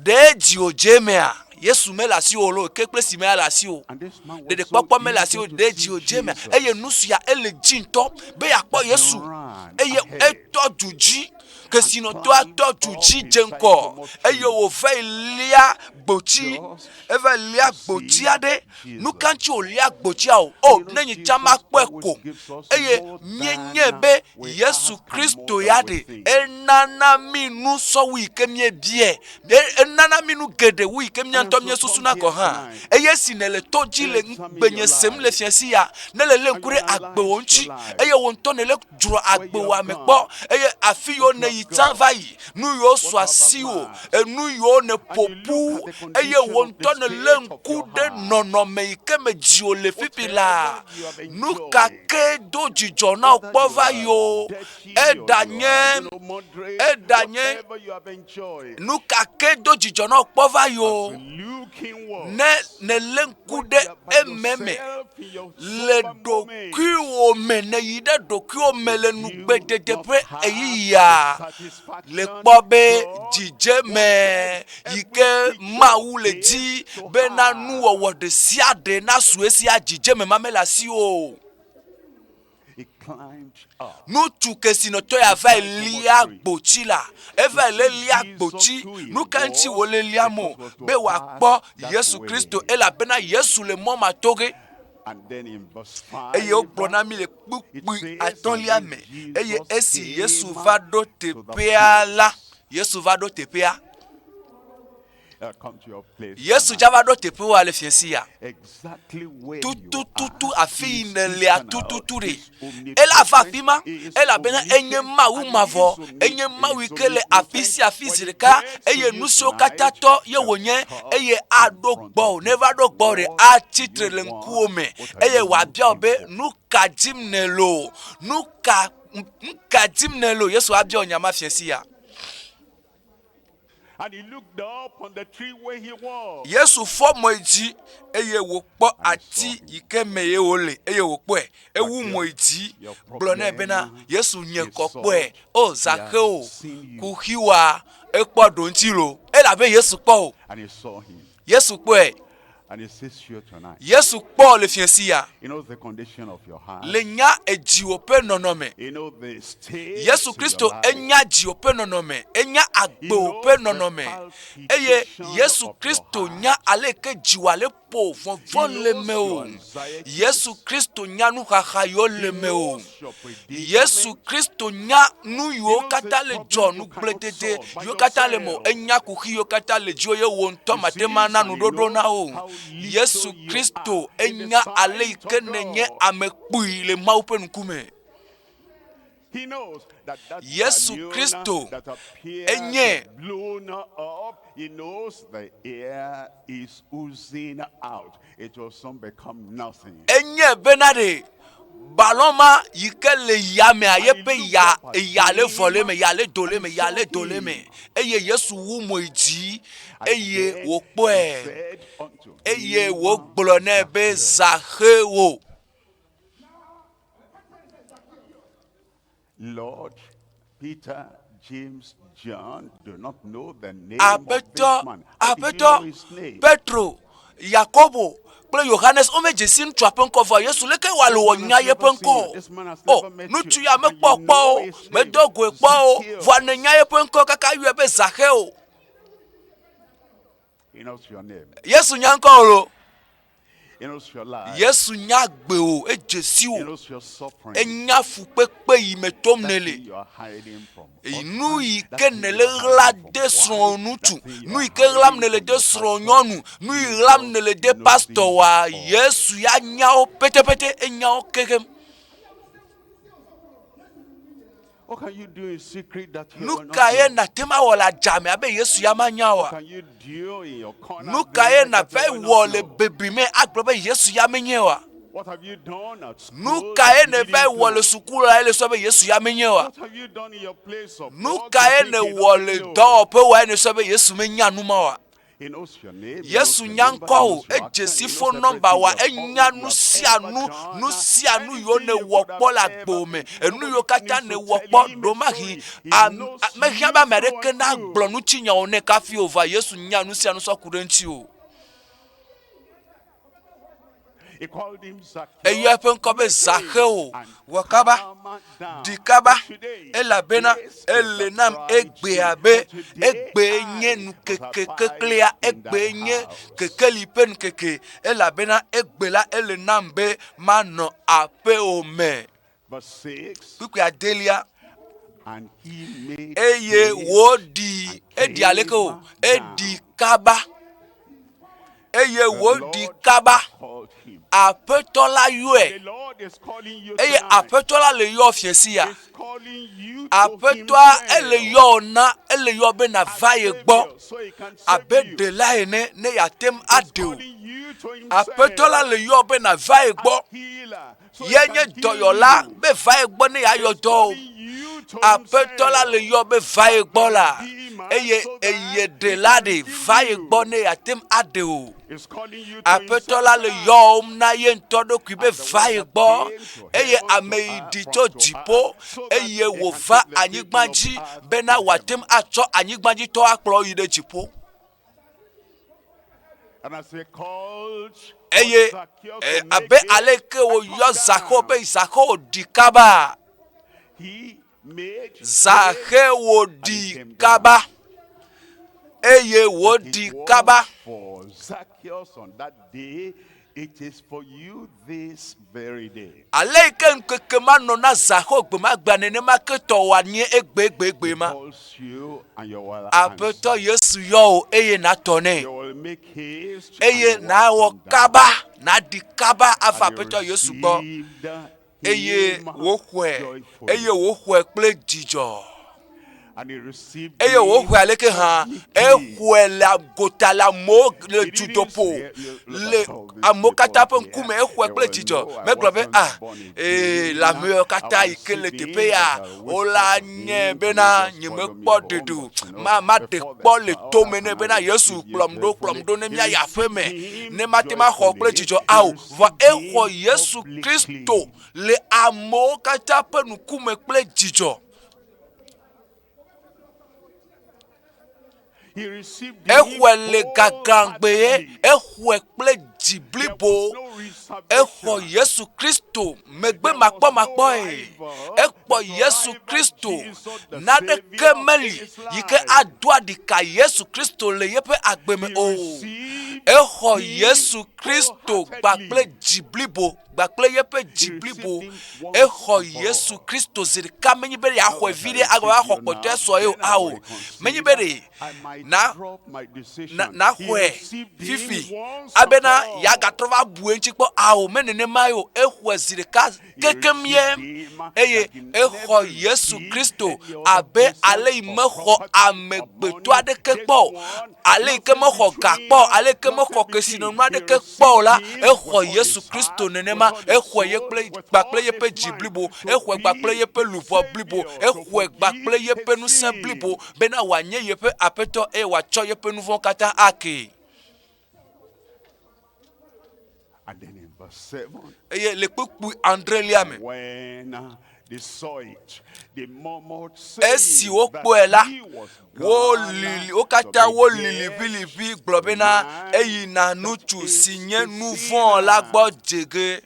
Ɖe dziwò dze emea? Yesu mele asiwò loo, eke kple sima ya le asiwò. And this man was so Ɖeɖekpɔkpɔ mele eager asiwò, to ɖe see dziwò dze emea? Jesus Eye nu sia ele dzi ŋutɔ be yeakpɔ that he Yesu ran eye ahead etɔ du dzi. and Kesinɔtɔa climbed tɔ du up dzi a dze ŋgɔ sycamore eye tree wòva yi lia gbotsi. just Eva lia to see gbotsi aɖe. Nu Jesus. ka ŋuti wòlia gbotsia o? O, And you know, ne nye tsã Jesus makpɔe always ko. gives us Eye more míenyae than be we Yesu ask and Kristo more ya than we ɖe, think. enana mí nu sɔwu yi ke míebiae. Enana mí nu geɖe wu yi ke mía And ŋutɔ as you míesusuna come gɔ̃ here hã. tonight, Eye esi nèle to dzi and le examine your ŋugbenye sem le life, fiẽsi ya, ne lèlé and ŋku you ɖe analyze agbewò your ŋuti, life, eye wò ŋutɔ nèle dzro where you agbewòa have me gone, kpɔ, eye afi yiwo what you nèyi have tsã got, va yi, nu yiwo su what you have asiwò, amassed, enu yiwo nèƒo and you look ƒu, at the eye condition wò of the ŋutɔ nèlé state of ŋku your ɖe heart, nɔnɔme yi ke me dziwò le fifi laa, whatever you have nu ka enjoyed, kee do dzidzɔ na wò whether kpɔ you va are yi o, dirty or you are, eɖanye you know, moderate, eɖanye whatever you have enjoyed, nu ka ke do dzidzɔ na wò kpɔ va yi as o, you look ne inwards, nèlé ŋku when ɖe you are by ememe yourself in your le sober moment, ɖokuiwò me, nèyi ɖe ɖokuiwò me le do you nugbedede not ƒe have the ɣeyiɣia, le satisfaction kpɔ be God dzidzeme wanted yi every ke creature Mawu of le him dzi to bena have? nuwɔwɔ ɖe sia ɖe nasu esia, dzidzeme ma mele asiwò o. He climbed up Ŋutsu kesinɔtɔ ya the vae sycamore lia tree gbotsi la, to evae le see lia Jesus gbotsi. who he Nu ka ŋuti was wòle liam o? because was to Be pass wòakpɔ that Yesu Kristo way. elabena Yesu le mɔ ma to ge. And then in verse Eye wogblɔ 5, na mí le it kpukpui says, And atɔ̃lia when me, eye Jesus esi Yesu came va ɖo to the teƒea la, place, Yesu va ɖo teƒea. Yesu dza va ɖo teƒewoa le fiẽsi ya. Tutututu afi yi nèlea tututu ɖe. Ela va afi ma elabena enye Mawu mavɔ, enye Mawu yi ke le afi sia afi zi ɖeka eye nu siwo katã tɔ ye wònye eye aɖo gbɔwò. Ne eva ɖo gbɔwò ɖe, atsi tre le ŋkuwò me eye wòabia wò be nu ka dim nèle o, nu ka nu ka dim nèle o. Yesu abia wò nya ma fiẽsi ya. Yesu fɔ mo yi dzi eye wòkpɔ ati yi ke me ye wòle eye wòkpɔe. Ewu mo yi dzi gblɔ nɛ bena, Yesu nye kɔ kpɔe. O Zaxeo, kuxiwa ekpɔ ɖoŋtsi lo. Elabe Yesu kpɔ o. Yesu kpɔe. Yesu kpɔ le fiẽsi ya. Le nya edziwò ƒe nɔnɔme. Yesu Kristo enya dziwò ƒe nɔnɔme, enya agbewò ƒe nɔnɔme. Eye Yesu Kristo nya aleke dziwòa le ƒo vɔvɔ̃ le mewò. Yesu Kristo nya nuxaxa yiwo le mewò. Yesu Kristo nya nu yiwo katã le dzɔ, nugbledede yiwo katã le mewò. Enya kuxi yiwo katã le dziwò ye wò ŋutɔ mate ŋu ana nuɖoɖo na wo. Yesu Kristo enya ale yi ke nènye ame kpui le Mawu ƒe ŋkume. Yesu Kristo enye Enye bena ɖe balon ma yi ke le yamea yeƒe ya eya le vɔ le eme, ya le do le eme, ya le do le eme. Eye Yesu wu mo yi dzi eye wòkpɔe eye wògblɔ nɛ be Zaxeo. Lord, Peter, James, John do not know the name of this Aƒetɔ, man. How did he Aƒetɔ, know his name? Petro, Yakobo kple Yohanes womedze si ŋutsua ƒe ŋkɔ vɔ Yesu leke wòale This wɔ man nya has yeƒe never ŋkɔ seen you. This man has o? never met Ŋutsu you. ya And mekpɔ you kpɔ know o, his name. medo goe kpɔ o, Zacchaeus. vɔa nènya yeƒe ŋkɔ kaka yɔe be Zaxeo. He knows your name. Yesu nya ŋkɔ o lo. He knows your life. Yesu nya gbe o, edze si He o. knows your suffering. Enya fukpekpe yi me tom That nèle. thing you are hiding from Nu husband, yi that ke thing nèle you are ɣla hiding from de wife, srɔ̃wò ŋutsu, that thing you nu are yi ke ɣlam hiding nèle from de your srɔ̃wò pastor, nyɔnu, nu yi ɣlam Jesus nèle de knows pastor it wa, all. Yesu ya nya wo petepete, enya wo kekem. What can you do in secret that he Nu will not kae know? nàte ŋu awɔ le adzame abe Yesu ya manya What oa? can you do in your corner Nu kae there that he nàvae will wɔ not le know? bebli me agblɔ be Yesu ya menye oa? What have you done at school Nu that kae he nèvae didn't wɔ le do? suku la ye nèsɔ be Yesu ya menye oa? What have you done in your place of Nu work you kae think he nèwɔ doesn't le know? dɔwɔƒe wòa ye nèsɔ be Yesu menya nu ma oa? He knows your name, he knows Yesu your nya number, ŋkɔ he o, knows your edze action, si he phone knows nɔmba everything wa, you have enya all you nu have sia ever nu, done. nu sia nu yiwo Anything you nèwɔ could kpɔ le have agbe ever me, been. enu Nobody yiwo katã needs to nèwɔ tell kpɔ him a ɖomahi, story. He am, knows a, mehiã you be ame through aɖeke and nagblɔ through. ŋutinyawo nɛ kafi o, vɔa Yesu nya nu sia nu sɔ ku ɖe eŋuti o. He called him Eyɔ Zacchaeus. eƒe ŋkɔ be Make Zaxeo. haste and Wɔ kaba, come down. ɖi kaba, For today, elabena this is ele the nam bright egbea day. be For today egbee nye I must nukeke abide keklẽa, in thy egbee nye house. kekeli ƒe nukeke, elabena egbe la ele nam be manɔ aƒewò me. Verse 6. Kpukpui adelia. And he made Eye haste wòɖi, and eɖi aleke o, came eɖi down. kaba. Eye The wòɖi Lord kaba. called him. Aƒetɔ la yɔe. The Lord is calling you Eye tonight. Aƒetɔ la le yɔ fiẽsi ya. He's calling you to Aƒetɔa ele himself yɔ wò na, ele yɔ be nàva as ye gbɔ Savior so he can save abe you. ɖela ene ne yeate ŋu He's aɖe wò. calling you to Aƒetɔ la himself le yɔ be nàva ye as gbɔ. healer so he Ye nye can heal dɔyɔla you. be va ye gbɔ ne yeayɔ He's dɔ wò. calling you to Aƒetɔ la le himself yɔ be va ye as gbɔ la Redeemer eye so eye that he ɖela can ɖe redeem va ye gbɔ you. ne yeate ŋu aɖe wò. He's calling you to Aƒetɔ himself la le tonight. yɔwòm na ye ŋutɔ ɖokui be As the va one ye that gbɔ came to eye heaven ame to yi earth, ɖi from tso to dziƒo earth, so that eye he can wòva take the anyigba people of dzi earth bena to wòate heaven. ŋu atsɔ anyigbadzitɔ akplɔ yi ɖe dziƒo. And as he called Eye for Zacchaeus e, to make abe haste aleke and wòyɔ come Zaxeo down, be Zaxeo ɖi kaba, he made haste Zaxeo and he ɖi came down. kaba eye That wòɖi it was kaba. for Zacchaeus on that day It is for you this very day. Ale yi ke ŋkeke ma nɔ na Zaxeo gbemagbea nenema ke tɔ wòanye egbeegbegbe ma. Calls you and you will answer. Aƒetɔ Yesu yɔ wò eye nàtɔ nɛ. You will make haste and Eye you will nàwɔ come down. kaba, nàɖi kaba ava And you Aƒetɔ Yesu gbɔ. received Eye him wòxɔe, joyfully. eye wòxɔe kple dzidzɔ. And he received Eye him wòxɔe aleke hã? publicly. Exɔe le gota le amewo le He didn't dutoƒo say, "You look le at all these amewo katã people ƒe ŋkume. here. Exɔe They kple will dzidzɔ. know I Megblɔ be wasn't ah, born ee, again. le ame yiwo I katã will yi ke le receive teƒe him, ya, but I'll wola whisper to nye him bena and he'll just nye follow me mekpɔ home. ɖeɖe o. But you know, Ma maɖe before kpɔ the le crowd, tome I nɛ can bena only Yesu give you kplɔm ɖo, kplɔm joyfully. ɖo ne He míayi aƒe received me him ne mate ŋu axɔ kple joyfully. dzidzɔ. He Ao, vɔ received exɔ him Yesu publicly. Kristo le amewo katã ƒe ŋkume kple dzidzɔ. He received him Exɔe le gaglãgbe, wholeheartedly. exɔe kple dzi There was blibo. no Exɔ reservation. Yesu Kristo megbe There was no makpɔmakpɔe. rival. Ekpɔ There's no Yesu rival Kristo. Jesus, the Naneke Savior in meli his yi ke life. ado aɖika Yesu Kristo le yeƒe agbe me He o. received Exɔ him Yesu Kristo kpakple wholeheartedly. dzi blibo, kpakple yeƒe dzi He blibo. received him once Exɔ and for Yesu all. Kristo zi ɖeka menye be Now yeaxɔe that vi I ɖe agba receive axɔ you kpɔtɔe now, sɔ ye o. then I Ao, will menye be reconsider. ɖe I might na drop my na decision. He naxɔe received him fifi once and abena for all. yeagatrɔ va bu eŋuti kpɔ ao me nenema ye o exɔe zi ɖeka He kekem ye received him eye that he exɔ never Yesu received Kristo any other abe person ale yi or mexɔ property or amegbetɔ money. aɖeke This kpɔ o one, ale yi ke nothing mexɔ ga between, kpɔ o ale yi ke nothing mexɔ between. kesinɔnu He aɖeke kpɔ o received la him exɔ with all Yesu his Kristo heart, with nenema all his exɔe ye soul, kple with kpakple all yeƒe his dzi mind blibo to exɔe kpakple be yeƒe his luʋɔ blibo savior, to exɔe kpakple forgive yeƒe his ŋusẽ sin. blibo bena wòanye yeƒe aƒetɔ eye wòatsɔ yeƒe nu vɔ̃wo katã akee. And then in verse 7, Eye le kpukpui adrelia me, when they saw it, they murmured, esi saying wokpɔe that la, he was wolili gone wo to katã be wolili dead ʋiliʋi gblɔ with a bena man eyina that ŋutsu si is nye a nu vɔ̃ la gbɔ sinner. dze ge.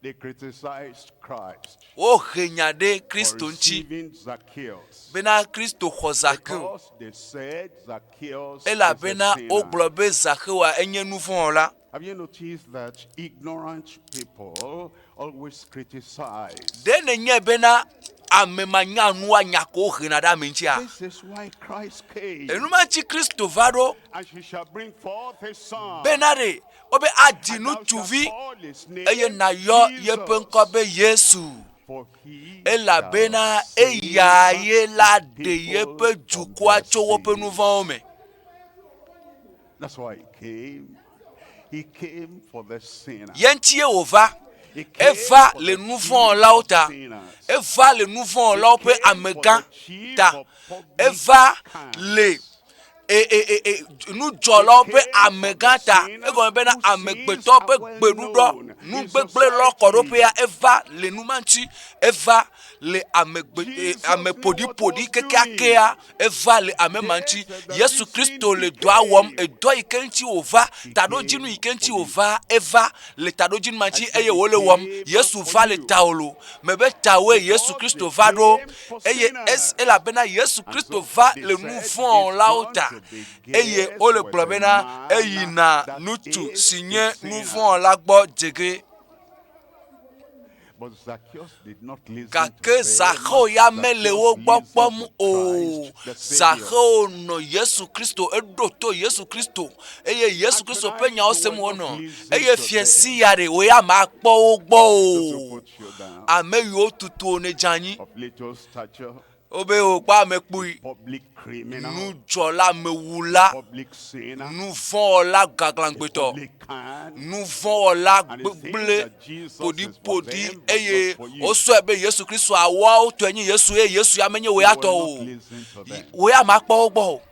They criticized Christ Wohe nya ɖe for Kristo ŋuti receiving Zacchaeus bena Kristo xɔ Zakeo because they said Zacchaeus is a elabena sinner. wogblɔ be Zakeoa enye nu vɔ̃ la. Have you noticed that ignorant people always criticize? Ɖe nenye bena ame manyanua nya ko wohena ɖe ame ŋutia? This is why Christ came. Enuma ŋuti Kristo va ɖo And she shall bring forth a son. bena ɖe wobe adzi And thou shalt ŋutsuvi call his eye name nàyɔ yeƒe ŋkɔ Jesus, be Yesu. for he Elabena shall save eya ye la his ɖe people yeƒe from dukɔa their tso woƒe nu sins. vɔ̃wo me. That's why he came. He came for the sinner. Ye ŋuti ye wòva. He came Eva for le the nu chief vɔ̃wɔlawo of ta. sinners. Eva le nu He vɔ̃wɔlawo ƒe came for amegã the chief ta. of public Eva le cans. e e e e He nudzɔlawo ƒe came for the amegã ta. sinners Egɔme bena whose sins amegbetɔ are ƒe well gbeɖuɖɔ known in nugbegblẽ lɔ society. kɔɖoƒea eva le nu ma ŋuti. Eva le amegbe e Jesus ame knew what ƒoɖiƒoɖi was kekeakea doing. eva le ame ma This ŋuti. is the Yesu reason Kristo he le dɔa wɔm. came. Edɔ yi ke ŋuti wòva, He taɖodzinu came yi ke ŋuti for you. wòva, eva le taɖodzinu ma I ŋuti said eye he wòle wɔm. came Yesu for va le you. tawò lo. Mebe tawoe Yesu Because Kristo they va ɖo came for eye es sinners. elabena Yesu And Kristo so va they le nu said he's vɔ̃wɔlawo gone ta to be eye guest wole with gblɔ a bena man eyina that ŋutsu is si a nye nu sinner. vɔ̃wɔla gbɔ dze ge. But Zacchaeus did not listen to Gake them. Zaxeo ya mele wo Zacchaeus gbɔ listened kpɔm to o. Christ the Savior. Zaxeo nɔ Yesu Kristo, eɖo to Yesu Kristo eye Yesu And Kristo ƒe tonight nyawo you sem will not wonɔ. listen Eye to fia them. si ya ɖe wò ya makpɔ wo gbɔ Those who o. put you down Ame yiwo tutu wo ne dze anyi. of little stature, Wobe wòkpɔ ame kpui, public criminal, nudzɔla, amewula, public sinner, nuvɔ̃wɔla gaglãgbetɔ, public can, nuvɔ̃wɔla and they think gbegblẽ that Jesus is for ƒoɖiƒoɖi them, but eye not for you. wosɔe be Yesu Kristo awɔawo tɔe nye Yesu eye Yesu ya menye wò You ya will tɔ not o. listen to them. Wò ya makpɔ wo gbɔ o.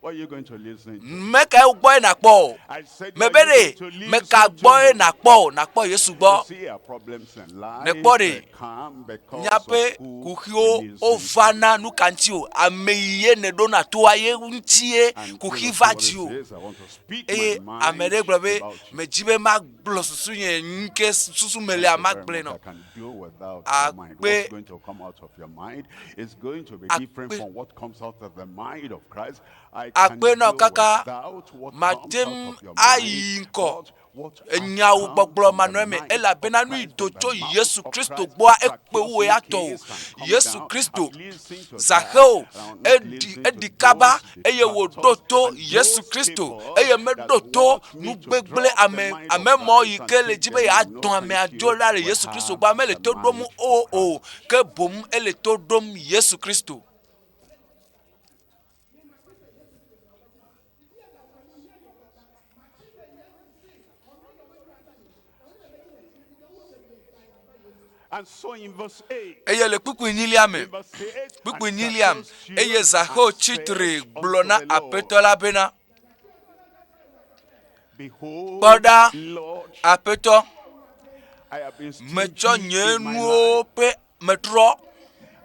What are you going to listen to? Me kae gbɔe nàkpɔ o? I said, Mebe are you ɖe, going to me ka listen to gbɔe me? nàkpɔ o? Nàkpɔ Yesu gbɔ. You see, our problems in life Nèkpɔ ɖe, they come because of míaƒe who kuxiwo we listen wovana nu ka ŋuti o? Ame yi ye nèɖona toa ye ŋutie And you kuxi know va what it dziwò. is, I want to speak Eye my ame mind ɖe gblɔ be, about you. medzi be magblɔ susu nye nu ke susu me lea, Thank you very magblɔe much. nɔ. I can do without your mind. Akpe What's going to come out of your mind is going to be different akpe from what comes out of the mind of Christ. I can akpe nɔ do kaka without what comes mate out ŋu of your mind, ayi ŋkɔ but what has enyawo come gbɔgblɔ from the manɔ eme mind of elabena nu yi Christ, do from tso the mouth Yesu of Kristo Christ. gbɔa ekpe wu Zacchaeus ya make tɔ o. haste and come Yesu down. Kristo I've listened to that, Zaxeo and I've not eɖi listened to eɖi kaba those eye wòɖo detractors to and Yesu those Kristo people eye that meɖo to want me to nugbegblẽ drop the ame mind of ame mɔ yi Christ and ke le take dzi be them yeadɔn no ame thank adzo you. la le We Yesu Kristo have gbɔ mele the to ɖom mind o of o Christ. ke boŋ ele to ɖom Yesu Kristo. And so in verse 8, Eye le kpukpui nyilia me, in verse 8, kpukpui and nyilia me, Zacchaeus stood eye Zaxeo and tsi said tre unto gblɔ na the Lord, Aƒetɔ la bena, Behold, Kpɔ ɖa, Lord, Aƒetɔ, I have been metsɔ stingy nye in my nuwo life. ƒe metrɔ.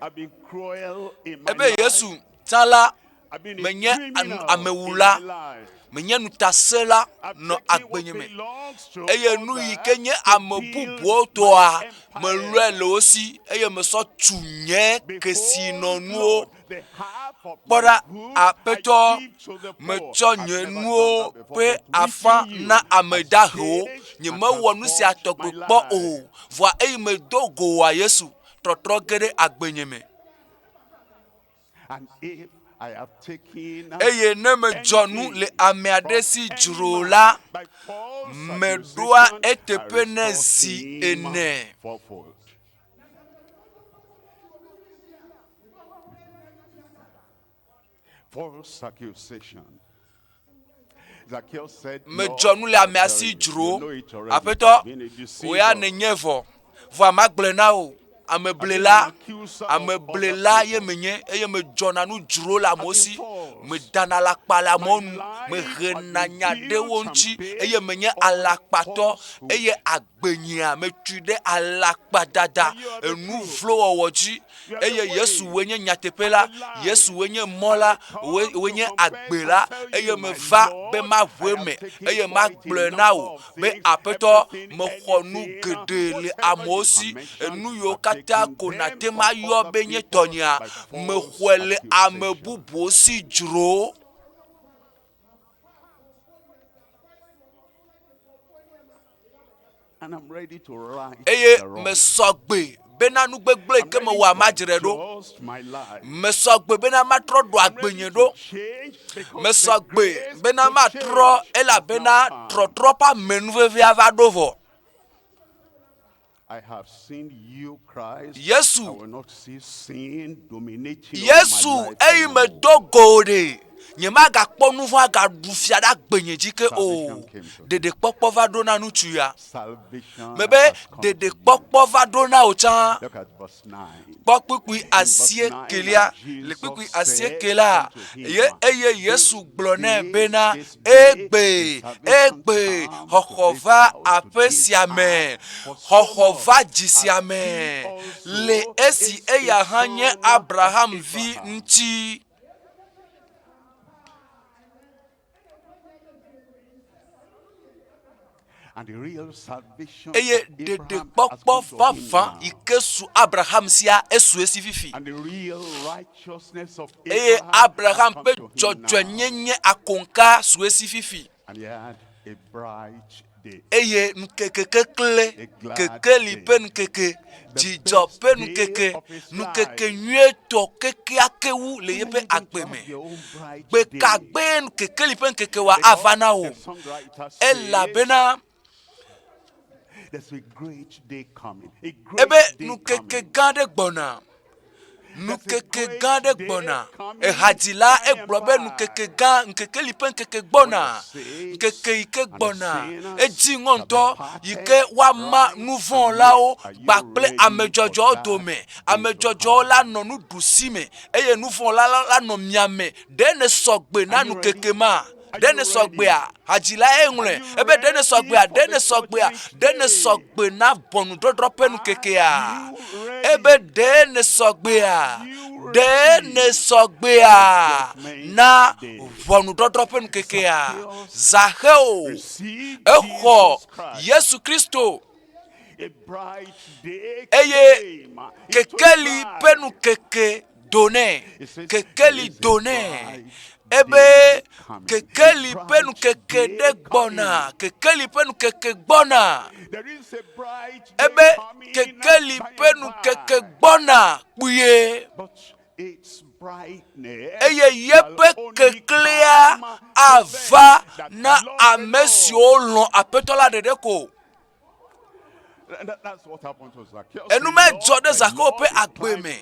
I've been cruel in my Ebe life. Yesu tsã la, I've been a menye anu- criminal in amewula, my life. menye nutasẽla I've nɔ taken what agbenye me. belongs to Eye nu yi ke others nye to ame build bubuwo my tɔa, empire. melɔe le wo si eye mesɔ tu nye Behold, kesinɔnuwo. Lord, the half of Kpɔ my ɖa, goods I Aƒetɔ, give to the poor. metsɔ I've nye never done nuwo that before, ƒe but afã meeting you na ame has dahewo. changed Nye and mewɔ nu sia transformed my tɔgbi kpɔ life. o. Vɔa eyi medo go wòa Yesu, trɔtrɔ ge ɖe agbenye me. And if I have taken Eye ne medzɔ nu le anything ame aɖe from si any dzro man la, by false meɖoa accusation, I eteƒe nɛ restore zi him ene. fourfold. False accusation. Zacchaeus said, Medzɔ Lord, nu le I amea tell si you, you dzro. know it already. Aƒetɔ, I've been a wò ya deceiver. nènye vɔ. Vɔa magblɔe na wò. I've been an Ameblela, accuser of other ameblela ye people. menye eye medzɔna nu dzro le I've amewo been si. false. Medana alakpa le My amewo nu. life has Mehena been nya ɖe built wo and ŋuti eye based menye on alakpatɔ falsehood. eye agbenyea metui ɖe alakpadada, And you are the enu truth. vlo wɔwɔ dzi. You are the Eye Yesu way woe nye nyateƒe and la, the life. Yesu woe nye mɔ And la, I come woe to woe nye confess agbe and la tell eye you, my meva be Lord, I maʋu have eme taken eye quite a magblɔe na number wò of be things, Aƒetɔ, everything, mexɔ nu anything, geɖe le whatever amewo you si. can mention, Enu yiwo I've katã taken ko them nàte from mayɔ other be nye people tɔnyea, by false mexɔe le ame accusation. bubuwo si dzro. And I'm ready to right Eye the wrong. mesɔ gbe bena nu gbegblẽ yi I'm ke ready mewɔa to madzrae ɖo. adjust my life. Mesɔ gbe bena matrɔ ɖo I'm ready agbenye to ɖo. change because Mesɔ the gbe grace bena to matrɔ change has now elabena come. trɔtrɔ ƒe amenuvevea va ɖo vɔ. I have seen you, Christ. I Yesu, will not see sin dominating over my Yesu life eyi anymore. medo go ɖe, nyemagakpɔ nu vɔ̃ agaɖu fia ɖe agbenye dzi ke o. Salvation came to him. Ɖeɖekpɔkpɔ va ɖo na ŋutsu ya. Salvation Mebe has come to you. ɖeɖekpɔkpɔ va ɖo na wò tsã. Look at verse 9. Kpɔ kpukpui In verse 9, and asiekelia. Le kpukpui Jesus said asiekela, unto ye him, eye This Yesu gblɔ nɛ day, bena, this day egbe, is salvation egbe, come to xɔxɔ this va house, to aƒe this sia me, house. For xɔxɔ Solomon va dzi sia as he me, le also esi is a eya hã nye son of Abraham vi Abraham. ŋuti. And the real salvation Eye of Abraham has ɖeɖekpɔkpɔ come to him vavã yi now. ke su Abraham sia, esu esi fifi. And the real righteousness of Eye Abraham has Abraham come ƒe to him now. dzɔdzɔenyenye akoŋka su esi fifi. And he had a bright day, Eye ŋkeke kekle, a glad kekeli day, ƒe ŋkeke, the dzidzɔ best ƒe day ŋkeke, of his ŋkeke life. nyuietɔ kekeake wu le When are yeƒe you going to agbe have me. your own bright day? Gbekagbee ŋkekeli ƒe ŋkeke wa ava Because na the wò. songwriter says, Elabena there's a great day coming, a ebe great day ŋkeke coming. gã aɖe gbɔna. Nukeke gã aɖe gbɔna. Ehadzila egblɔ be nukeke gã, ŋkeke li ƒe ŋkeke gbɔna. Ŋkeke yi ke gbɔna edzi ŋɔ ŋutɔ yi ke woama nuvɔ̃lawo kpakple ame dzɔdzɔwo dome. Ame dzɔdzɔwo la nɔ nuɖusi me eye nuvɔ̃la la nɔ miame. Ɖe nèsɔ gbe na nukeke ma? Ɖe nèsɔ gbea? Hadzila ye ŋlɔe ebe ɖe nèsɔ gbea? Ɖe nèsɔ gbea? Ɖe nèsɔ gbe na ʋɔnudɔdrɔ̃ ƒe nukekea? Ebe ɖe nèsɔ gbea? Ɖe nèsɔ gbea na ʋɔnudɔdrɔ̃ ƒe nukekea? Zaxeo exɔ Yesu Kristo eye kekeli ƒe nukeke do nɛ. Kekeli do nɛ. Ebe kekeli ƒe nukeke ɖe gbɔna. Kekeli ƒe nukeke gbɔna. Ebe kekeli ƒe nukeke gbɔna kpuie. Eye yeƒe keklẽa ava na ame siwo lɔ̃ Aƒetɔ la ɖeɖe ko. Enu medzɔ ɖe Zaxeo ƒe agbe me.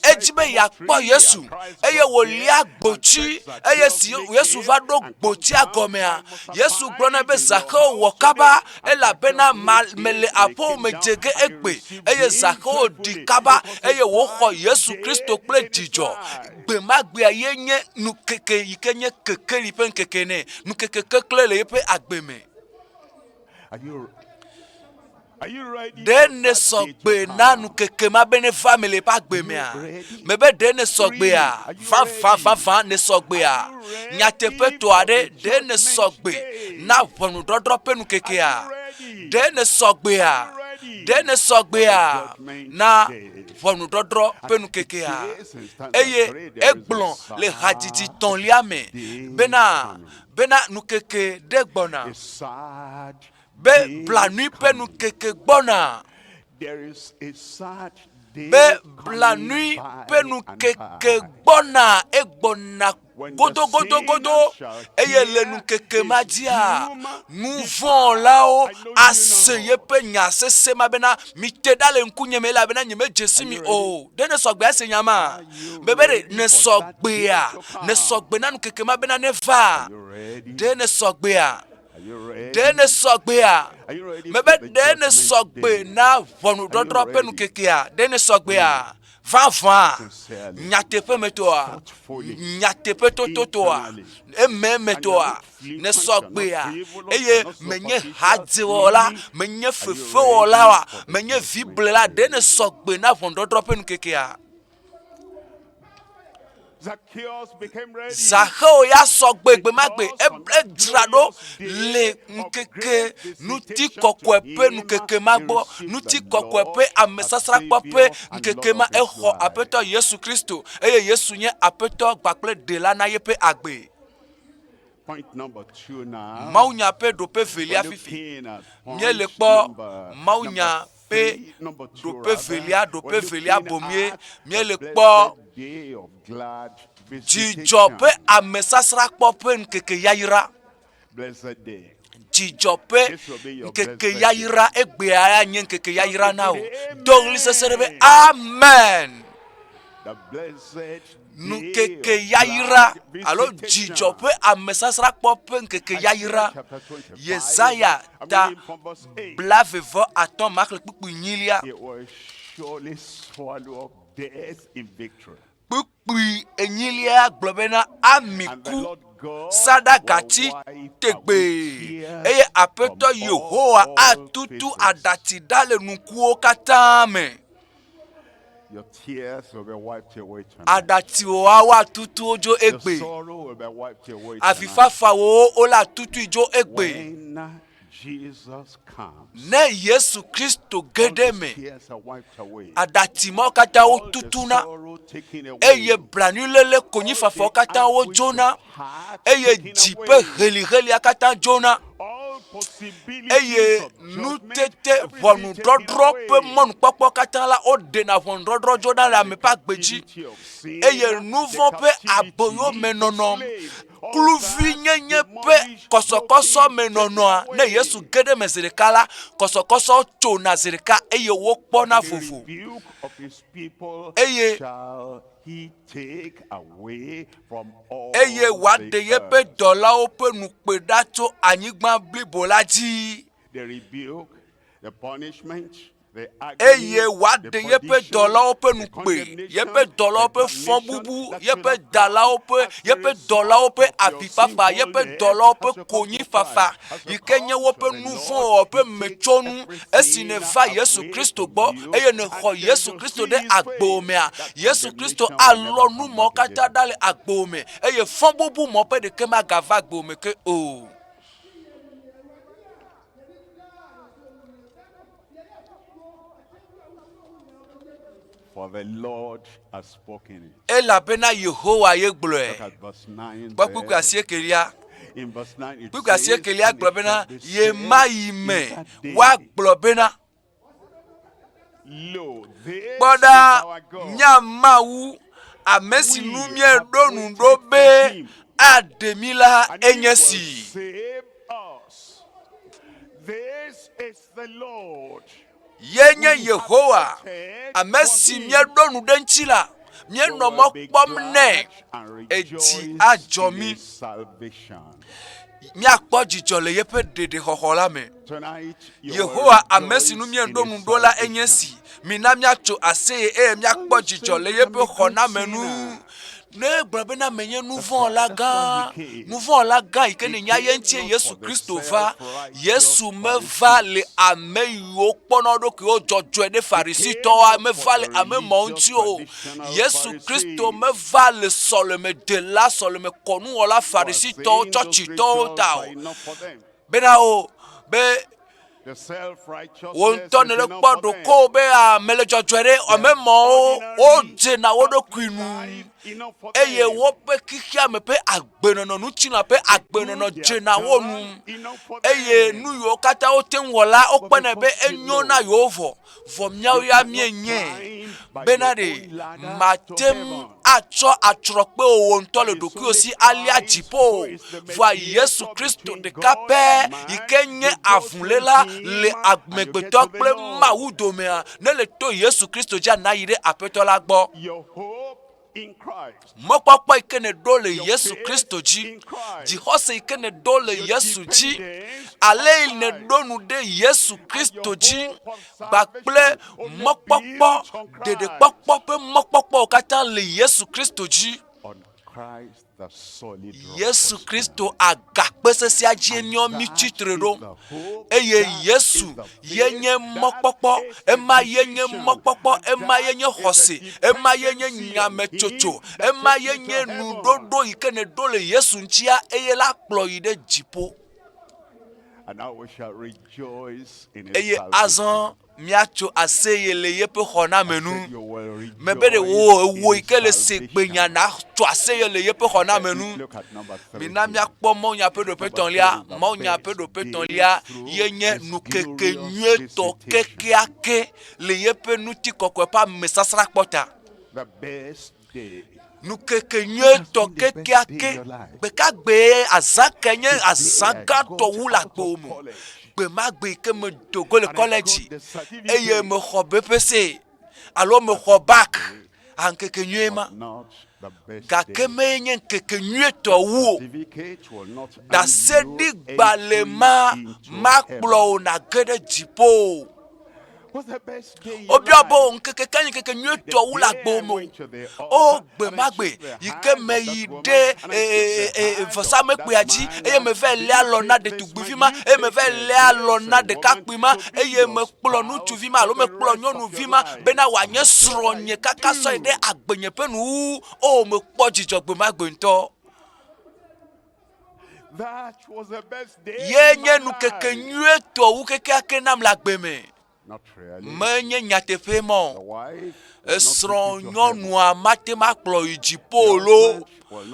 Edzi be yeakpɔ Yesu eye wòlia gbotsi eye si Yesu va ɖo gbotsia gɔmea, Yesu gblɔ nɛ be Zaxeo wɔ kaba elabena mele aƒewò me dze ge egbe. Eye Zaxeo ɖi kaba eye wòxɔ Yesu Kristo kple dzidzɔ. Gbe ma gbea ye nye nukeke yi ke nye kekeli ƒe ŋkeke nɛ. Nukeke kekle le yeƒe agbe me. Ɖe nèsɔ gbe na nukeke ma be neva eme le eƒe agbe mea? Mebe ɖe nèsɔ gbea? Vavã vavã nèsɔ gbea? Nyateƒetɔ aɖe, ɖe nèsɔ gbe na ʋɔnudɔdrɔ̃ ƒe nukekea? Ɖe nèsɔ gbea? Ɖe nèsɔ gbea na ʋɔnudɔdrɔ̃ ƒe nukekea? Eye egblɔ le hadzidzi tɔ̃lia me bena, bena nukeke ɖe gbɔna, be blanui ƒe nukeke gbɔna, be blanui ƒe nukeke gbɔna, egbɔna godogodogodo, eye le nukeke ma dzia, nuvɔ̃lawo ase yeƒe nya sese ma bena, mite ɖa le ŋkunye me elabena nyemedze si mi o. Ɖe nèsɔ gbe ase nya ma? Bebe ɖe nèsɔ gbea? Nèsɔ gbe na nukeke ma bena neva? Ɖe nèsɔ gbea? Ɖe nèsɔ gbea? Mebe ɖe nèsɔ gbe na ʋɔnudɔdrɔ̃ ƒe nukekea? Ɖe nèsɔ gbea? Vavã, nyateƒemetɔa, nyateƒetototoa, ememetɔa, nèsɔ gbea, eye menye hadzewɔla, menye fefewɔla oa, menye viblela, ɖe nèsɔ gbe na ʋɔnudɔdrɔ̃ ƒe nukekea? Zaxeo ya sɔ gbe gbe ma gbe edzra ɖo le ŋkeke ŋutikɔkɔe ƒe ŋkeke ma gbɔ ŋutikɔkɔe ƒe amesasrakpɔ ƒe ŋkeke ma exɔ Aƒetɔ Yesu Kristo eye Yesu nye Aƒetɔ kpakple Ɖela na yeƒe agbe. Mawunya ƒe ɖoƒe velia fifi. Míele kpɔ mawunya ƒe ɖoƒe velia, ɖoƒe velia bomie míele kpɔ dzidzɔ ƒe amesasrakpɔ ƒe ŋkeke yayra. Dzidzɔ ƒe ŋkeke yayra egbea ya nye ŋkeke yayra na wò. Do ɣli sese ɖe be amen. Ŋkeke yayra alo dzidzɔ ƒe amesasrakpɔ ƒe ŋkeke yayra. Yesaya ta 55 maxlẽ kpukpui nyilia. Kpukpui enyilia gblɔ bena ami ku saɖagatsi tegbee eye Aƒetɔ Yehowa atutu aɖatsi ɖa le nukuwo katã me. Aɖatsiwoa woatutu wo dzo egbe. Avifafawo wole atutui dzo egbe. Ne Yesu Kristo ge ɖe eme, aɖatsi mawo katã wotutuna eye blanuiléle konyifafawo katã wodzona eye dzi ƒe helihelia katã dzona eye nutete ʋɔnudɔdrɔ̃ ƒe mɔnukpɔkpɔ katã la woɖena ʋɔnudɔdrɔ̃ dzona le ame ƒe agbe dzi eye nuvɔ̃ ƒe aboyomenɔnɔ. Kluvinyenye ƒe kɔsɔkɔsɔ me nɔnɔa, ne Yesu ge ɖe eme zi ɖeka la, kɔsɔkɔsɔ tsona zi ɖeka eye wokpɔna vovo. Eye eye wòaɖe yeƒe dɔlawo ƒe nukpe ɖa tso anyigba blibo la dzi. Eye wòaɖe yeƒe dɔlawo ƒe nukpe, yeƒe dɔlawo ƒe fɔbubu, yeƒe dalawo ƒe, yeƒe dɔlawo ƒe avifafa, yeƒe dɔlawo ƒe konyifafa, yi ke nye woƒe nu vɔ̃ wɔwɔ ƒe metsonu. Esi nèva Yesu Kristo gbɔ eye nèxɔ Yesu Kristo ɖe agbewò mea, Yesu Kristo alɔ nu mawo katã ɖa le agbewò me eye fɔbubu mawo ƒe ɖeke magava agbewò me ke o. For the Lord has spoken it. Elabena Yehowa ye gblɔe. Look at verse 9 Kpɔ kpukpui there. asiekelia. In verse 9 it Kpukpui says, asiekelia "And gblɔ it bena, shall be said ɣemaɣi in me that day, woagblɔ bena, Lo, this Kpɔ is ɖa, our God. mía Mawu, ame si nu We have míeɖo ŋu waited ɖo for be him, aɖe mí la, and he enye will si. save us. This is the Lord. Ye nye Yehowa, ame si míeɖo ŋu ɖe eŋuti la, míenɔ mɔ kpɔm nɛ. Edzi adzɔ mí. Míakpɔ dzidzɔ le yeƒe ɖeɖexɔxɔ la me. Yehowa, ame si nu míeɖo ŋu ɖo la enye si. Mina míatso aseye eye míakpɔ dzidzɔ le yeƒe xɔname nu. Ne egblɔ bena menye nuvɔ̃wɔla gã, nuvɔ̃wɔla gã yi ke nènya ye ŋutie Yesu Kristo va. Yesu meva le ame yiwo kpɔna wo ɖokuiwo dzɔdzɔe ɖe Farisitɔwoa, meva le ame mawo ŋuti o. Yesu Kristo meva le sɔlemedela, sɔlemekɔnuwɔla, Farisitɔwo, tsɔtsitɔwo ta o. Bena o, be wò ŋutɔ nèle kpɔ ɖokuiwò be ame le dzɔdzɔe ɖe, ame mawo wodzena wo ɖokui nu eye woƒe xexeame ƒe agbenɔnɔ, ŋutilã ƒe agbenɔnɔ dzena wo nu eye nu yiwo katã wote ŋu wɔ la, wokpɔnɛ be enyo na yewo vɔ. Vɔ míawo ya míenyae bena ɖe màte ŋu atsɔ atrɔkpe wò wò ŋutɔ le ɖokuiwò si alia dziƒo o. Vɔa Yesu Kristo ɖeka pɛ yi ke nye avuléla le amegbetɔ kple Mawu domea, ne le to Yesu Kristo dzia, nàyi ɖe Aƒetɔ la gbɔ. Mɔkpɔkpɔ yi ke nèɖo le Yesu Kristo dzi, dzixɔse yi ke nèɖo le Yesu dzi, ale yi nèɖo nu ɖe Yesu Kristo dzi kpakple mɔkpɔkpɔ, ɖeɖekpɔkpɔ ƒe mɔkpɔkpɔwo katã le Yesu Kristo dzi. Yesu Kristo agakpe sesẽa dzie míawo mítsi tre ɖo. Eye Yesu ye nye mɔkpɔkpɔ, ema ye nye mɔkpɔkpɔ, ema ye nye xɔse, ema ye nye nyametsotso, ema ye nye nuɖoɖo yi ke nèɖo le Yesu ŋutia eye la kplɔ yi ɖe dziƒo. Eye azɔ míatso aseye le yeƒe xɔname nu. Mebe ɖe wò ewò yi ke le se gbenya natso aseye le yeƒe xɔname nu. Mina míakpɔ mawunya ƒe ɖoƒe tɔ̃lia. Mawunya ƒe ɖoƒe tɔ̃lia ye nye nukeke nyuietɔ kekeake le yeƒe ŋutikɔkɔe ƒe amesasrakpɔ ta. Nukeke nyuietɔ kekeake. Gbekagbee azã kae nye azã gãtɔ wu le agbewò me? Gbe ma gbe yi ke medo go le kɔledzi eye mexɔ BPC alo mexɔ BAC, a ŋkeke nyuie ma. Gake mee nye ŋkeke nyuietɔ wu o. Ɖaseɖigbalẽ ma makplɔ wò nàge ɖe dziƒo o. Wobiɔ be, ŋkeke ka nye ŋkeke nyuietɔ wu le agbewò me o? O, gbe ma gbe yi ke meyi ɖe vɔsamlekpuia dzi eye meva lé alɔ na ɖetugbuivi ma eye meva lé alɔ na ɖekakpui ma eye mekplɔ ŋutsuvi ma alo mekplɔ nyɔnuvi ma bena wòanye srɔ̃nye kaka sɔe ɖe agbenye ƒe nuwuwu. O, mekpɔ dzidzɔ gbe ma gbe ŋutɔ. Ye nye nukeke nyuietɔ wu kekeake nam le agbe me. Menye nyateƒee ma o. Esrɔ̃ nyɔnua mate ŋu akplɔ yi dziƒo loo.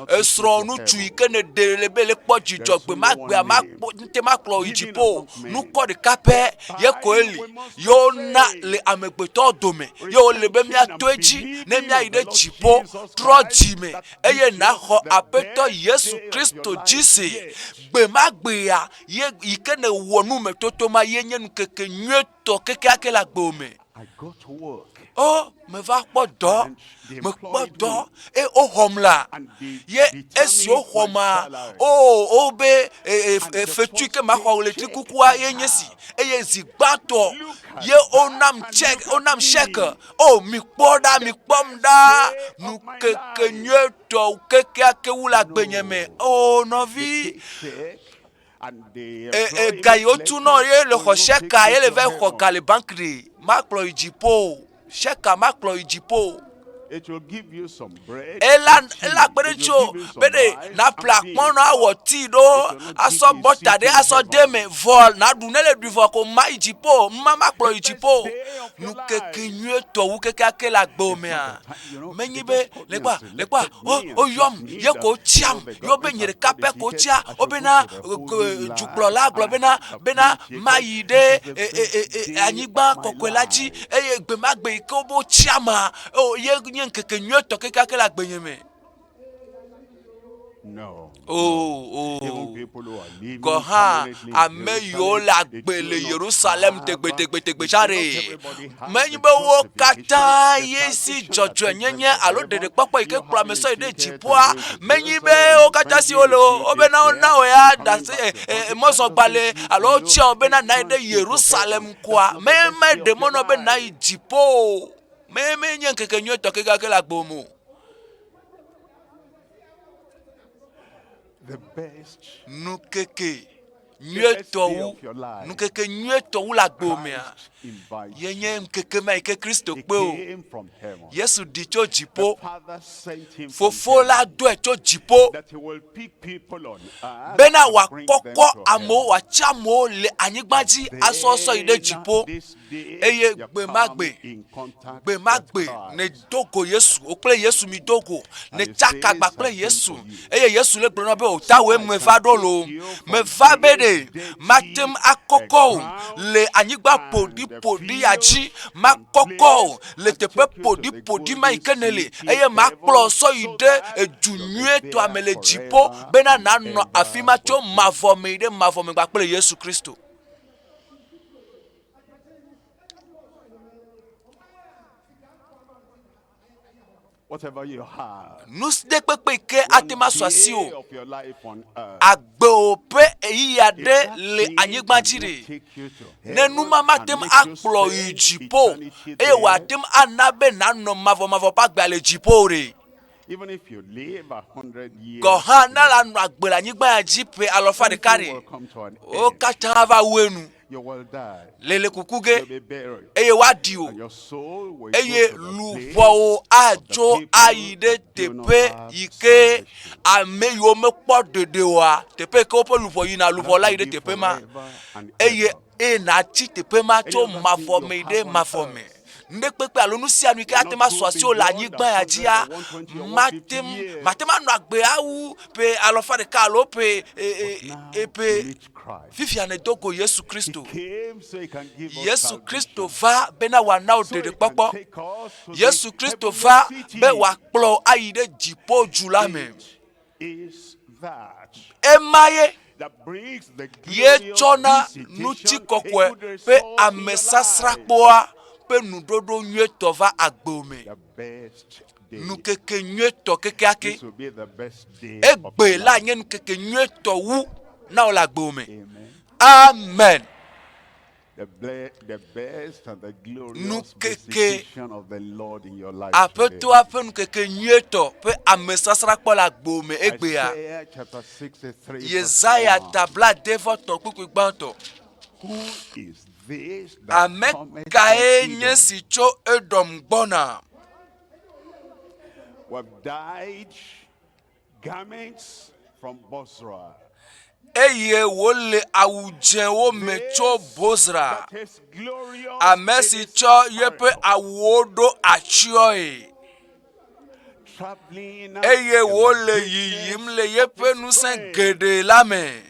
Esrɔ̃ ŋutsu yi ke nèɖe le be le kpɔ dzidzɔ gbe ma gbea mate ŋu akplɔ yi dziƒo o. Nukɔ ɖeka pɛ ye koe li ye wona le amegbetɔwo dome ye wòle be míato edzi ne míayi ɖe dziƒo. Trɔ dzime eye nàxɔ Aƒetɔ Yesu Kristo dzi se. Gbe ma gbea ye yi ke nèwɔ numetoto ma ye nye ŋkeke nyuietɔ kekeake le agbewò me. O, meva kpɔ dɔ, mekpɔ dɔ eye woxɔm la, ye esi woxɔma, o, wobe fetu yi ke maxɔ ɣleti kukua ye nye si eye zi gbãtɔ ye wonam check, wonam check. O, mikpɔ ɖa, mikpɔm ɖa, nukeke nyuietɔ kekeake wu le agbenye me. O, nɔvi. Ega yi wotu nɔ ye le xɔ shɛka ye le va xɔ ga le bank ɖe makplɔ yi dziƒo o. Shɛka makplɔ yi dziƒo o. Ela ela kpe ɖe ŋutiwò be ɖe nàƒle akpɔnɔ awɔ tii ɖo asɔ bɔta ɖe asɔ de eme vɔ nàɖu ne le ɖui vɔ ko mayi dziƒo o. Numa makplɔ yi dziƒo o. Nukeke nyuietɔ wu kekeake le agbewò mea? Menye be le kpɔa le kpɔa wo woyɔm ye ko wotsiam ye wobe nye ɖeka pɛ ko wotsia wobena dukplɔla gblɔ bena bena mayi ɖe e, e, e, e, anyigba kɔkɔe la dzi eye gbe ma gbe yi ke wobe wotsiama o ye nye ŋkeke nyuietɔ kekeake le agbenye me. No. O, Even o. people who are living Gɔ̃ hã permanently in ame yiwo Jerusalem, le they agbe do le not Yerusalem have tegbetegbetegbe tsã not ɖe, everybody has menye the be wo justification, katã the ye si salvation that takes them dzɔdzɔenyenye to alo heaven. ɖeɖekpɔkpɔ yi ke You kplɔ having ame a sɔ yi ɖe ticket and dziƒoa, going to menye be Jerusalem wo and katã si spending wole a o, few wobe days na there wona wò ya and coming ɖase back to e, e, country, that mɔzɔgbalẽ doesn't give alo you wotsia wò bena nàyi ɖe entrance into Yerusalem heaven. koa, That's not the me best day meɖe of mɔ your na wò be nàyi life. dziƒo o. Me menye ŋkeke nyuietɔ kekeake le agbewò me o. The best Nukeke nyuietɔ wu, nukeke nyuietɔ wu le agbewò mea, ye nye ŋkeke ma yi ke Kristo kpe wò. Yesu ɖi tso dziƒo. Fofo la dɔe tso dziƒo bena wòakɔkɔ amewo, wòatsi amewo le anyigba dzi asɔ sɔ yi ɖe dziƒo. Eye gbe ma gbe, gbe ma gbe nèdo go Yesu, wò kple Yesu mido go, nètsaka agba kple Yesu, eye Yesu le gblɔ na be, o tawòe meva ɖo loo, meva be ɖe mate ŋu akɔkɔ wò le anyigba ƒoɖiƒoɖi ya dzi, makɔkɔ wò le teƒe ƒoɖiƒoɖi ma yi ke nèle, eye makplɔ sɔ yi ɖe edu nyuietɔa me le dziƒo bena nànɔ afi ma tso mavɔ me yi ɖe mavɔ me kpakple Yesu Kristo. Nu ɖe kpekpe yi ke ate ŋu asu asiwò agbewò ƒe ɣeyiɣi aɖe le anyigba dzi ɖe, ne nu ma mate ŋu akplɔ yi dziƒo eye wòate ŋu ana be nànɔ mavɔmavɔ ƒe agbea le dziƒo o ɖe, gɔ̃ hã ne ànɔ agbe le anyigba ya dzi ƒe alafa ɖeka ɖe, wo katã ava wu enu le le kuku ge eye woaɖi wò eye luʋɔwo adzo ayi ɖe teƒe yi ke ame yiwo mekpɔ ɖeɖe oa, teƒe yi ke woƒe luʋɔ yina, luʋɔ la yi ɖe teƒe ma eye eye nàtsi teƒe ma tso mavɔ me yi ɖe mavɔ me. Nuɖekpekpe alo nu sia nu yi ke ate ŋu asu asiwò le anyigba ya dzia, mate ŋu mate ŋu anɔ agbe awu ƒe alafa ɖeka alo ƒe e, e, e, ƒe Fifia nèdo go Yesu Kristo. Yesu Kristo va bena wòana wò ɖeɖekpɔkpɔ. Yesu Kristo va be wòakplɔ wò ayi ɖe dziƒo du la me. Ema ye ye tsɔna ŋutikɔkɔe ƒe amesasrakpɔa ƒe nuɖoɖo nyuietɔ va agbewò me. Nukeke nyuietɔ kekeake. Egbe la nye nukeke nyuietɔ wu na wò le agbewò me. Amen. Nukeke Aƒetɔa ƒe nukeke nyuietɔ ƒe amesasrakpɔ le agbewò me egbea. Yesaya ta blaade-vɔ-etɔ̃ kpukpui gbãtɔ. Ame kae nye si tso Edom gbɔna? Eye wòle awu dzẽwo me tso Bozra, ame si tsɔ yeƒe awuwo ɖo atsyɔ̃e. Eye wòle yiyim le yeƒe ŋusẽ geɖe la me.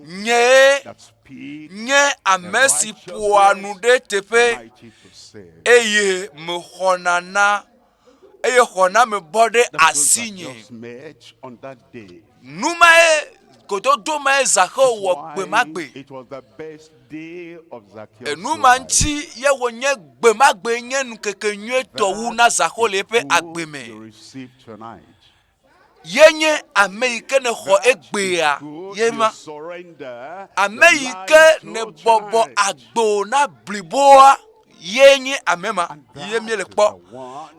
Nyee nye ame si ƒoa nu ɖe teƒe eye mexɔna na eye xɔname bɔ ɖe asinye. Nu mae gododo mae Zaxeo wɔ gbe ma gbe. Enu ma ŋuti ye wònye gbe ma gbe nye ŋkeke nyuietɔ wu na Zaxeo le eƒe agbe me. Ye nye ame yi ke nèxɔ egbea ye ma. Ame yi ke nèbɔbɔ agbo na bliboa ye nye ame ma ye míele kpɔ.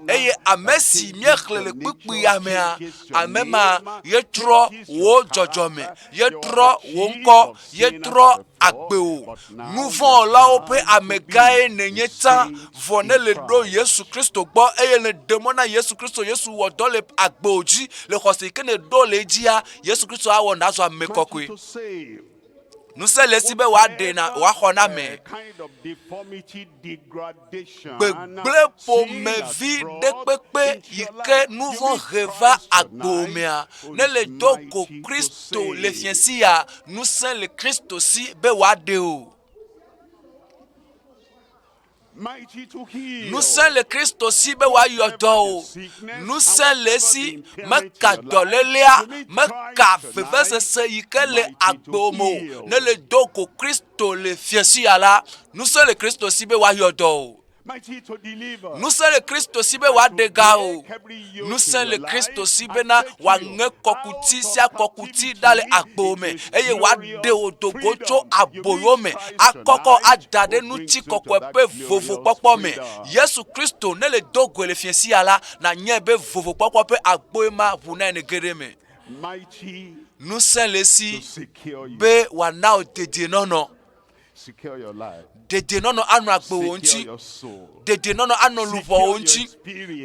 Eye ame si míexlẽ le kpukpuia mea, ame ma ye trɔ wò dzɔdzɔme, ye trɔ wò ŋkɔ, ye trɔ agbewò. Nuvɔ̃wɔlawo ƒe amegãe nènye tsã, vɔ ne le ɖo Yesu Kristo gbɔ eye nèɖe mɔ na Yesu Kristo, Yesu wɔ dɔ le agbewò dzi le xɔse yi ke nèɖo le edzia, Yesu Kristo awɔ nàzu ame kɔkɔe. Ŋusẽ le esi be wòaɖe na wòaxɔ na ame. Gbegblẽ ƒomevi ɖe kpekpe yi ke nu vɔ̃ he va agbo mea, ne le do go Kristo le fiẽsi ya, ŋusẽ le Kristo si be wòaɖe o. Ŋusẽ le Kristo si be wòayɔ dɔ o. Ŋusẽ le esi meka dɔlélea, meka vevesese yi ke le agbewò me o. Ne le do go Kristo le fiẽsi ya la, ŋusẽ le Kristo si be wòayɔ dɔ o. Ŋusẽ le Kristo si be wòaɖe ga o. Ŋusẽ le Kristo si bena wòaŋe kɔkuti sia kɔkuti ɖa le agbewò me eye wòaɖe wò do go tso aboyo me akɔkɔ ada ɖe ŋutikɔkɔe ƒe vovokpɔkpɔ me. Yesu Kristo ne le do goe le fiẽ sia la, nànyae be vovokpɔkpɔ ƒe agboe ma ʋu nae nège ɖe eme. Ŋusẽ le esi be wòana wò dedienɔnɔ. Dedienɔnɔ anɔ agbewò ŋuti. Dedienɔnɔ anɔ luʋɔwò ŋuti.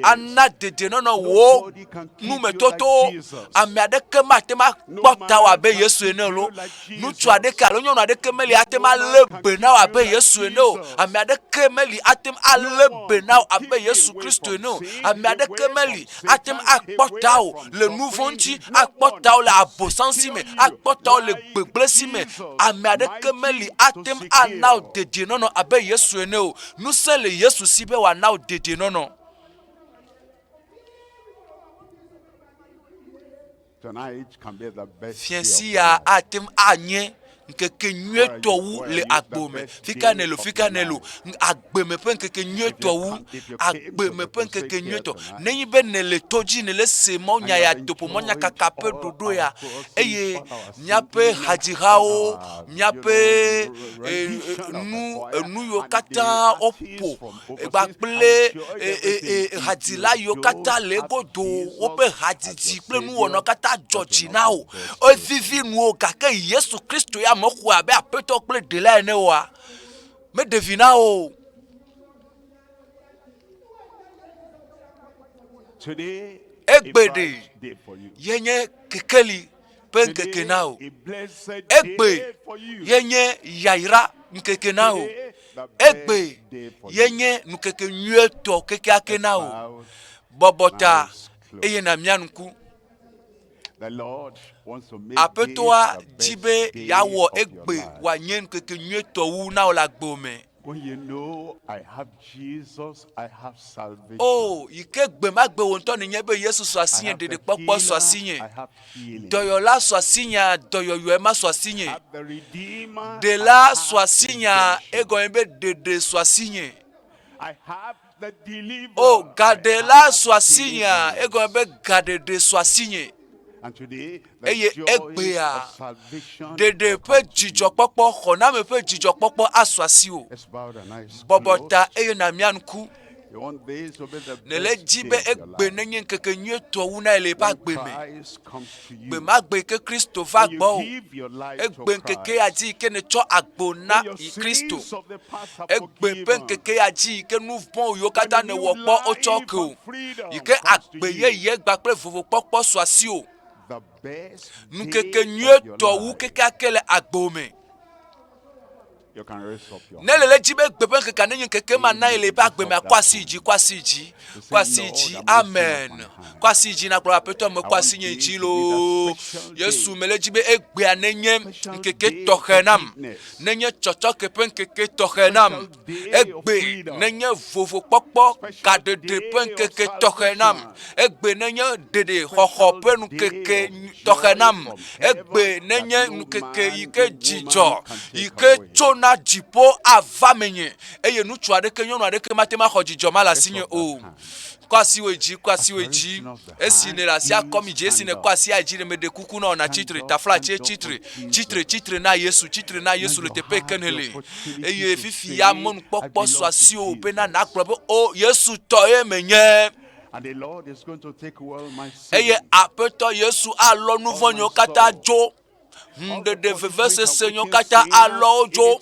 Ana dedienɔnɔ wò numetotowo. Ame aɖeke mate ŋu akpɔ tawò abe Yesu ene o loo. Ŋutsu aɖeke alo nyɔnu aɖeke meli ate ŋu alé be na wò abe Yesu ene o. Ame aɖeke meli ate ŋu alé be na wò abe Yesu Kristo ene o. Ame aɖeke meli ate ŋu akpɔ tawò le nu vɔ̃ ŋuti, akpɔ tawò le Abosam si me, akpɔ tawò le gbegblẽ si me. Ame aɖeke meli ate ŋu ana wò dedienɔnɔ abe Yesu ene o. Ŋusẽ le Yesu si be wòana wò dedienɔnɔ. Fiẽ sia ate ŋu anye ŋkeke nyuietɔ wu le agbo me. Fika nèle o, fika nèle o, agbe me ƒe ŋkeke nyuietɔ wu, agbe me ƒe ŋkeke nyuietɔ. Nenye be nèle to dzi nèle se mɔnya ya, toƒo mɔnyakaka ƒe ɖoɖo ya eye míaƒe hadzihawo, míaƒe nu enu yiwo katã woƒo kpakple hadzila yiwo katã le egodo woƒe hadzidzi kple nuwɔnawo katã dzɔ dzi na wò. Evivi nuwò gake Yesu Kristo ya mexɔe abe Aƒetɔ kple Ɖela ene oa? Meɖe vi na wò o. Egbe ɖe ye nye kekeli ƒe ŋkeke na wò. Egbe ye nye yayra ŋkeke na wò. Egbe ye nye ŋkeke nyuietɔ kekeake na wò. Bɔbɔ ta eye nàmia ŋku. Aƒetɔa di be yeawɔ egbe wòanye ŋkeke nyuietɔ wu na wò le agbewò me. When you know I have Jesus, I have salvation. O, yi ke gbe ma gbe wò ŋutɔ nènya be Yesu su asinye, ɖeɖekpɔkpɔ su asinye, dɔyɔla su asinyea, dɔyɔyɔe ma su asinye, ɖela su asinyea, egɔme be ɖeɖe su asinye. O, gaɖela su asinyea, egɔme be gaɖeɖe su asinye. Eye egbea, ɖeɖe ƒe dzidzɔkpɔkpɔ, xɔname ƒe dzidzɔkpɔkpɔ asu asiwò. Bɔbɔ ta eye nàmia ŋku. Nèle edzi be egbe nenye ŋkeke nyuietɔ wu na ye le yeƒe agbe me. Gbe ma gbe ke Kristo va gbɔwò. Egbe ŋkeke ya dzi yi ke nètsɔ agbo na yi Kristo. Egbe ƒe ŋkeke ya dzi yi ke nu vɔ̃ yiwo katã nèwɔ kpɔ wotsɔ ke wò. Yi ke agbe yeye gba kple vovokpɔkpɔ su asiwò. Ŋkeke nyuietɔ wu kekeake le agbewò me. Ne le le dzi be gbe ƒe ŋkekea nenye ŋkeke ma na ye le eƒe agbe mea, kɔ asi dzi, kɔ asi dzi, kɔ asi dzi, amen. Kɔ asi dzi nakplɔ aƒetɔ me kɔ asi nye dzi loo. Yesu mele dzi be egbea nenye ŋkeke tɔxɛ nam, nenye tsɔtsɔke ƒe ŋkeke tɔxɛ nam. Egbe nenye vovokpɔkpɔ gaɖeɖe ƒe ŋkeke tɔxɛ nam. Egbe nenye ɖeɖe xɔxɔ ƒe ŋkeke tɔxɛ nam. Egbe nenye ŋkeke yi ke dzidzɔ yi ke tsona dziƒo ava menye eye ŋutsu aɖeke nyɔnu aɖeke mate ŋu axɔ dzidzɔ ma le asinye o. Kɔ asiwò dzi, kɔ asiwò dzi. Esi nèle asia kɔm yi dzi, esi nèkɔ asia dzi ɖe meɖe kuku na wò nàtsi tre. Taflatse tsi tre, tsi tre, tsi tre na Yesu, tsi tre na Yesu le teƒe yi ke nèle. Eye fifi ya mɔnukpɔkpɔ su asiwò bena nàgblɔ be, O Yesu tɔ ye menye. Eye Aƒetɔ Yesu alɔ nu vɔ̃ nyewo katã dzo. Hũɖeɖe vevesese nyewo katã alɔ wo dzo.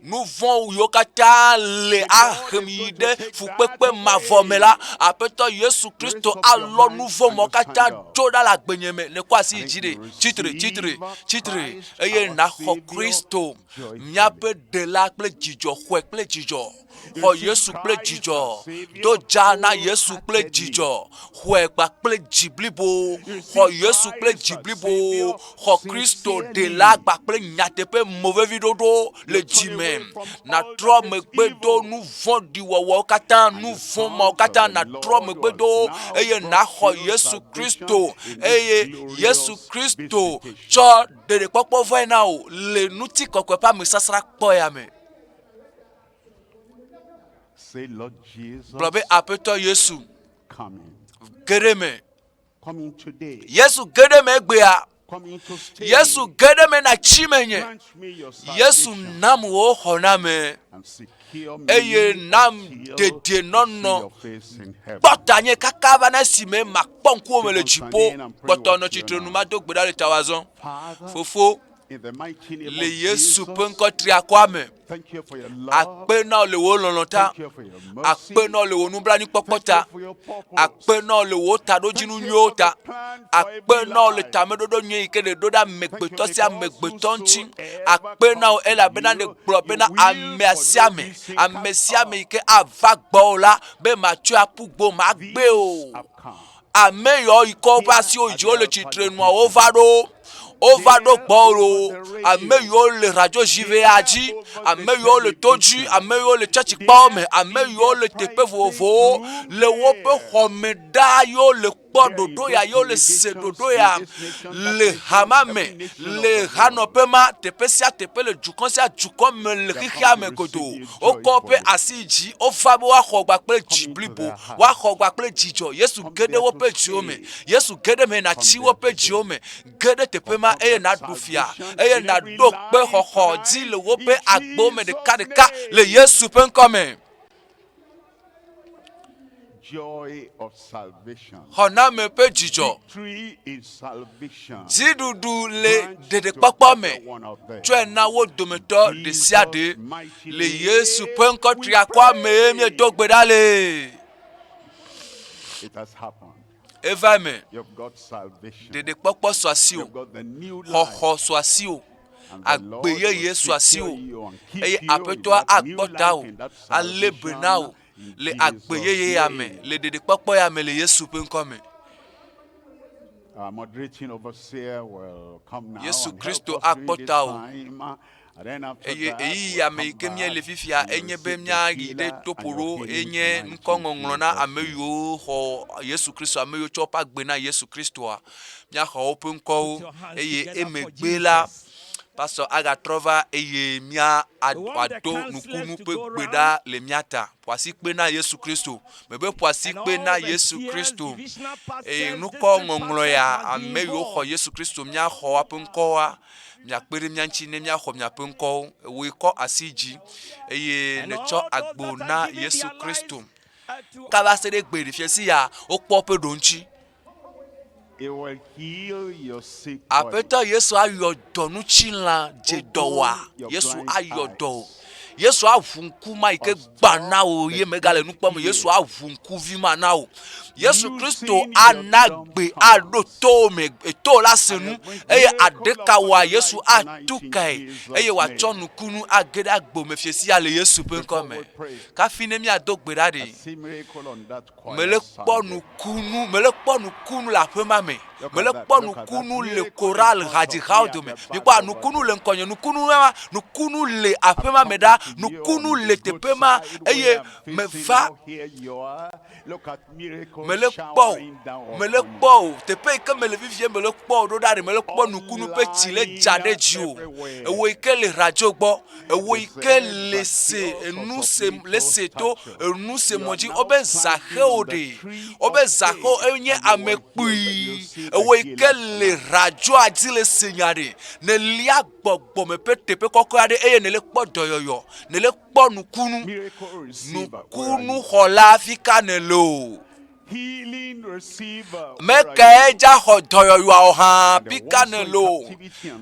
Nu vɔ̃ yiwo katã le ahem yi ɖe fukpekpe mavɔ me la, Aƒetɔ Yesu Kristo alɔ nu vɔ̃ mawo katã dzo ɖa le agbenye me. Nèkɔ asi yi dzi ɖe, tsitre, tsitre, tsitre, eye nàxɔ Kristo, míaƒe Ɖela kple dzidzɔ. Xɔe kple dzidzɔ. Xɔ Yesu kple dzidzɔ. Do dza na Yesu kple dzidzɔ. Xɔe kpakple dzi blibo. Xɔ Yesu kple dzi blibo. Xɔ Kristo Ɖela kpakple nyateƒe moveviɖoɖo le dzi me. Nàtrɔ megbe do nu vɔ̃ɖi wɔwɔwo katã, nu vɔ̃ mawo katã nàtrɔ megbe do wo eye nàxɔ Yesu Kristo eye Yesu Kristo tsɔ ɖeɖekpɔkpɔ vɛ na wò le ŋutikɔkɔe ƒe amesasra kpɔ ya me. Gblɔ be, Aƒetɔ Yesu, ge ɖe eme. Yesu ge ɖe eme egbea. Yesu ge ɖe eme natsi menye. Yesu nam wò xɔname eye nam dedienɔnɔ. Kpɔ tanye kaka va na esime makpɔ ŋkuwò me le dziƒo. Kpɔtɔ nɔ tsitre nu mado gbe ɖa le tawò azɔ. Fofo, le Yesu ƒe ŋkɔ triakɔa me. Akpe na wò le wò lɔlɔ̃ ta. Akpe na wò le wò nublanuikpɔkpɔ ta. Akpe na wò le wò taɖodzinu nyuiwo ta. Akpe na wò le tameɖoɖo nyui yi ke nèɖo ɖe amegbetɔ sia amegbetɔ ŋuti. Akpe na wò elabena nègblɔ bena amea sia ame, ame sia ame yi ke ava gbɔwò la, be matsɔe aƒu gbe o, magbee o. Ame yawo yi ke woƒe asiwo dzi wole tsitre nua wova ɖo wova ɖo gbɔwò loo. Ame yiwo le radio ʋea dzi, ame yiwo le to dzi, ame yiwo le tsɔtsikpɔwo me, ame yiwo le teƒe vovovowo le woƒe xɔme ɖaa ye wole kpɔ ɖoɖo ya ye wole se ɖoɖo ya le hama me le hanɔƒe ma teƒe sia teƒe le dukɔ sia dukɔ me le xexea me godoo. Wokɔ woƒe asi yi dzi, wova be woaxɔ gba kple dzi blibo, woaxɔ gba kple dzidzɔ. Yesu ge ɖe woƒe dziwo me. Yesu ge ɖe eme nàtsi woƒe dziwo me. Ge ɖe teƒe ma eye nàɖu fia eye nàɖo kpe xɔxɔ dzi le woƒe agbewo me ɖekaɖeka le Yesu ƒe ŋkɔ me. Joy of salvation. Xɔname ƒe dzidzɔ. Victory in salvation. Dziɖuɖu le ɖeɖekpɔkpɔ me. Tsɔe na wo dometɔ ɖesiaɖe. Le Yesu ƒe ŋkɔ triakɔa mee míedo gbe ɖa le. It has happened. Eva eme. You've got salvation. Ɖeɖekpɔkpɔ su asiwò. You've got the new life. Xɔxɔ su asiwò. And the Agbe Lord will yeye su secure asiwò. you and keep Eye you in Aƒetɔa that new akpɔ life, tawò, in that alé be na wò salvation, in le agbe Jesus' yeye ya me, name. le ɖeɖekpɔkpɔ ya me le Yesu ƒe ŋkɔ me. Our moderating overseer will come now Yesu and help Kristo us during akpɔ this tawò. time. And then after Eye that, ɣeyiɣi we'll ya me come yi ke míele back fifia and you'll enye be receive the míayi ɖe healer and your toƒoɖo healing enye tonight in ŋkɔŋɔŋlɔ na Jesus' ame name. yiwo xɔ Yesu Kristo, ame yiwo tsɔ woƒe agbe na Yesu Kristoa. Míaxɔ woƒe ŋkɔwo Put your hands eye together for emegbe la, Jesus. Pastor agatrɔ va eye mía We want the ado counselors nukunu to ƒe go gbe round ɖa le mía ta. Ƒo asi kpe na Yesu Kristo. Mebe ƒo asi and kpe na all Yesu overseers, Kristo. divisional Eye pastors, nukɔ district ŋɔŋlɔ pastors ya, must be ame yiwo xɔ involved. Yesu Kristo míaxɔ woaƒe ŋkɔwoa, miakpe ɖe mía ŋuti ne míaxɔ miaƒe ŋkɔwo. Wòe kɔ asi dzi eye And nètsɔ all those agbo that are na giving Yesu their lives Kristo. to Kaba se ɖe gbe ɖe fiasi ya wokpɔ woƒe ɖoŋtsi. It will heal your sick body. Aƒetɔ Yesu ayɔ dɔ ŋutilã dze dɔwɔa. Open your Yesu blind ayɔ dɔ wò. eyes. Yesu aʋu ŋku ma yi ke gbã na wò ye megale nu kpɔm. Yesu aʋu ŋkuvi ma na wò. Yesu Kristo ana gbe aɖo towo me, towo la se nu eye aɖeka wɔa Yesu atu kae eye wòatsɔ nukunu age ɖe agbo me fiesia le Yesu ƒe ŋkɔ me. Kafi ne míado gbe ɖa ɖi. Mele kpɔ nukunu, mele kpɔ nukunu le aƒe ma me. Mele kpɔ nukunu le koral hadzihawo dome. Mikpɔ nukunu le ŋkɔnye, nukunu ma, nukunu le aƒe ma me ɖa, nukunu le teƒe ma eye meva mele kpɔ o, mele kpɔ o. Teƒe yi ke mele vivie mele kpɔ o ɖo ɖa ɖe mele kpɔ nukunu ƒe tsi le dza ɖe dzi o. Ewò yi ke le radio gbɔ, ewò yi ke le se enu se le se to enu se mɔ dzi wobe Zaxeo ɖe, wobe Zaxeo enye ame kpui. Ewò yi ke le radioa dzi le se nya ɖe, nèlia gbɔgbɔme ƒe teƒe kɔkɔe aɖe eye nèle kpɔ dɔyɔyɔ, nèle kpɔ nukunu. Nukunuxɔla fi ka nèle o? Mekae dza xɔ dɔyɔyɔa o hã fi ka nèle o?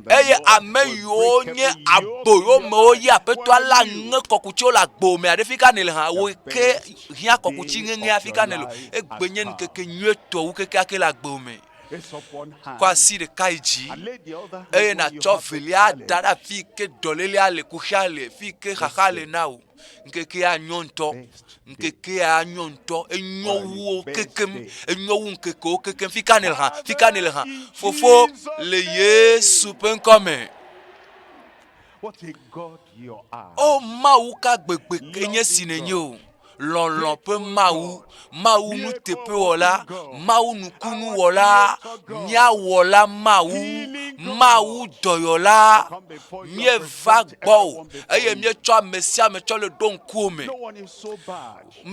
Eye ame yiwo nye aboyomewo ye Aƒetɔa la ŋe kɔkutsiwo le agbo me aɖe fi ka nèle hã? Wò ke hiã kɔkutsi ŋeŋea fi ka nèle o? Egbe nye ŋkeke nyuietɔ wu kekeake le agbo me. Kɔ asi ɖeka yi dzi eye nàtsɔ velia da ɖe afi yi ke dɔlélea le, kuxia le, fi yi ke xaxa le na wò. Ŋkekea nyo ŋutɔ. Ŋkekea nyo ŋutɔ. Enyo wu wo kekem. Enyo wu ŋkekewo kekem. Fi ka nèle hã? Fi ka nèle hã? Fofo, le Yesu ƒe ŋkɔ me. O Mawu ka gbegbe ke nye si nènye o. Lɔlɔ̃ ƒe Mawu, Mawu nuteƒewɔla, Mawu nukunuwɔla, mía Wɔla Mawu, Mawu dɔyɔla, míeva gbɔwò eye míetsɔ ame sia ame tsɔ le ɖo ŋkuwò me.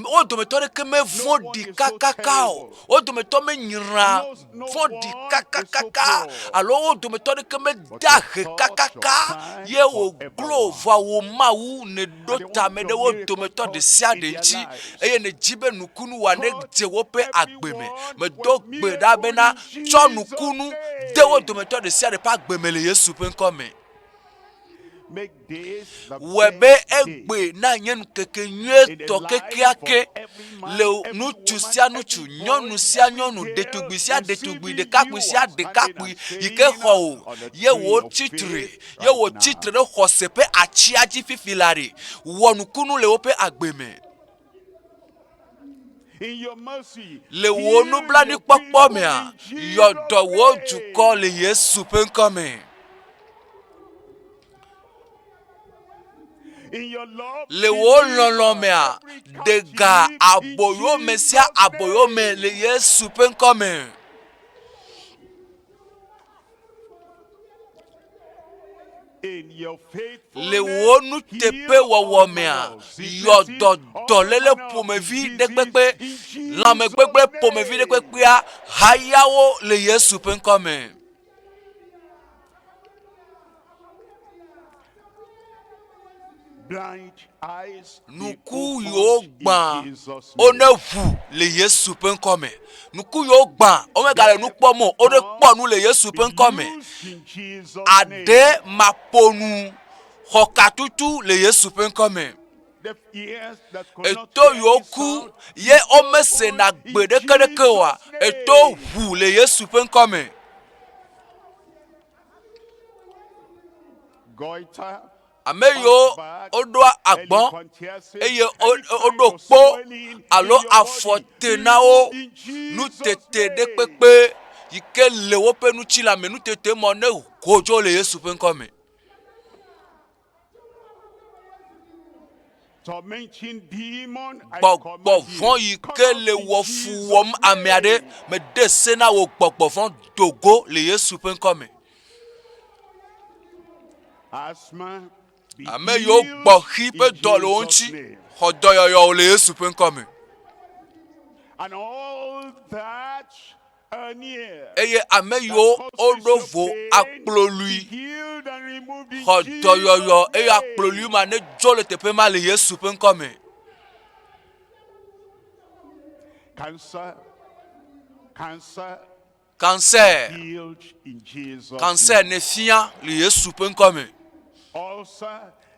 Wo dometɔ aɖeke mevɔ̃ɖi kakaka o. Wo dometɔ menyra vɔ̃ɖi kakakaka alo wo dometɔ aɖeke meda he kakaka ye wòglo vɔa wò Mawu nèɖo tame ɖe wo dometɔ ɖe sia ɖe ŋuti eye nèdi be nukunu wòa nedze woƒe agbe me. Medo gbe ɖa bena tsɔ nukunu de wo dometɔ ɖe sia ɖe ƒe agbe me le Yesu ƒe ŋkɔ me. Wɔe be egbe nanye ŋkeke nyuietɔ kekeake le ŋutsu sia ŋutsu, nyɔnu sia nyɔnu, ɖetugbui sia ɖetugbui, ɖekakpui sia ɖekakpui yi ke xɔ wò ye wòtsi tre ye wòtsi tre ɖe xɔse ƒe atsia dzi fifi la ɖe, wɔ nukunu le woƒe agbe me. Le wò nublanuikpɔkpɔ mea, yɔ dɔ wò dukɔ le Yesu ƒe ŋkɔ me. Le wò lɔlɔ̃ mea, ɖe ga aboyome sia aboyome le Yesu ƒe ŋkɔ me. Le wò nuteƒewɔwɔ mea, yɔ dɔ dɔléle ƒomevi ɖe kpekpe, lãmegbegblẽ ƒomevi ɖe kpekpea, hayawo le Yesu ƒe ŋkɔ me. Nuku yiwo gbã wone ʋu le Yesu ƒe ŋkɔ me. Nuku yiwo gbã womegale nu kpɔm o, wone kpɔ nu le Yesu ƒe ŋkɔ me. Aɖe maƒonu xɔkatutu le Yesu ƒe ŋkɔ me. Eto yiwo ku ye womesena gbe ɖekeɖeke oa, eto ʋu le Yesu ƒe ŋkɔ me. Ame yiwo woɖoa agbɔ̃ eye woɖo kpo alo afɔ te na wo nutete ɖe kpekpe yi ke le woƒe ŋutilã me, nutete mɔ ne ho dzo le Yesu ƒe ŋkɔ me. Gbɔgbɔ vɔ̃ yi ke le wɔ fu wɔm ame aɖe, mede se na wò gbɔgbɔ vɔ̃ do go le Yesu ƒe ŋkɔ me. Ame yiwo gbɔ xi ƒe dɔ le wo ŋuti xɔ dɔyɔyɔ le Yesu ƒe ŋkɔ me. Eye ame yiwo woɖo vo akplolui xɔ dɔyɔyɔ eye akplolui ma nedzo le teƒe ma le Yesu ƒe ŋkɔ me. Cancer, cancer nefia le Yesu ƒe ŋkɔ me.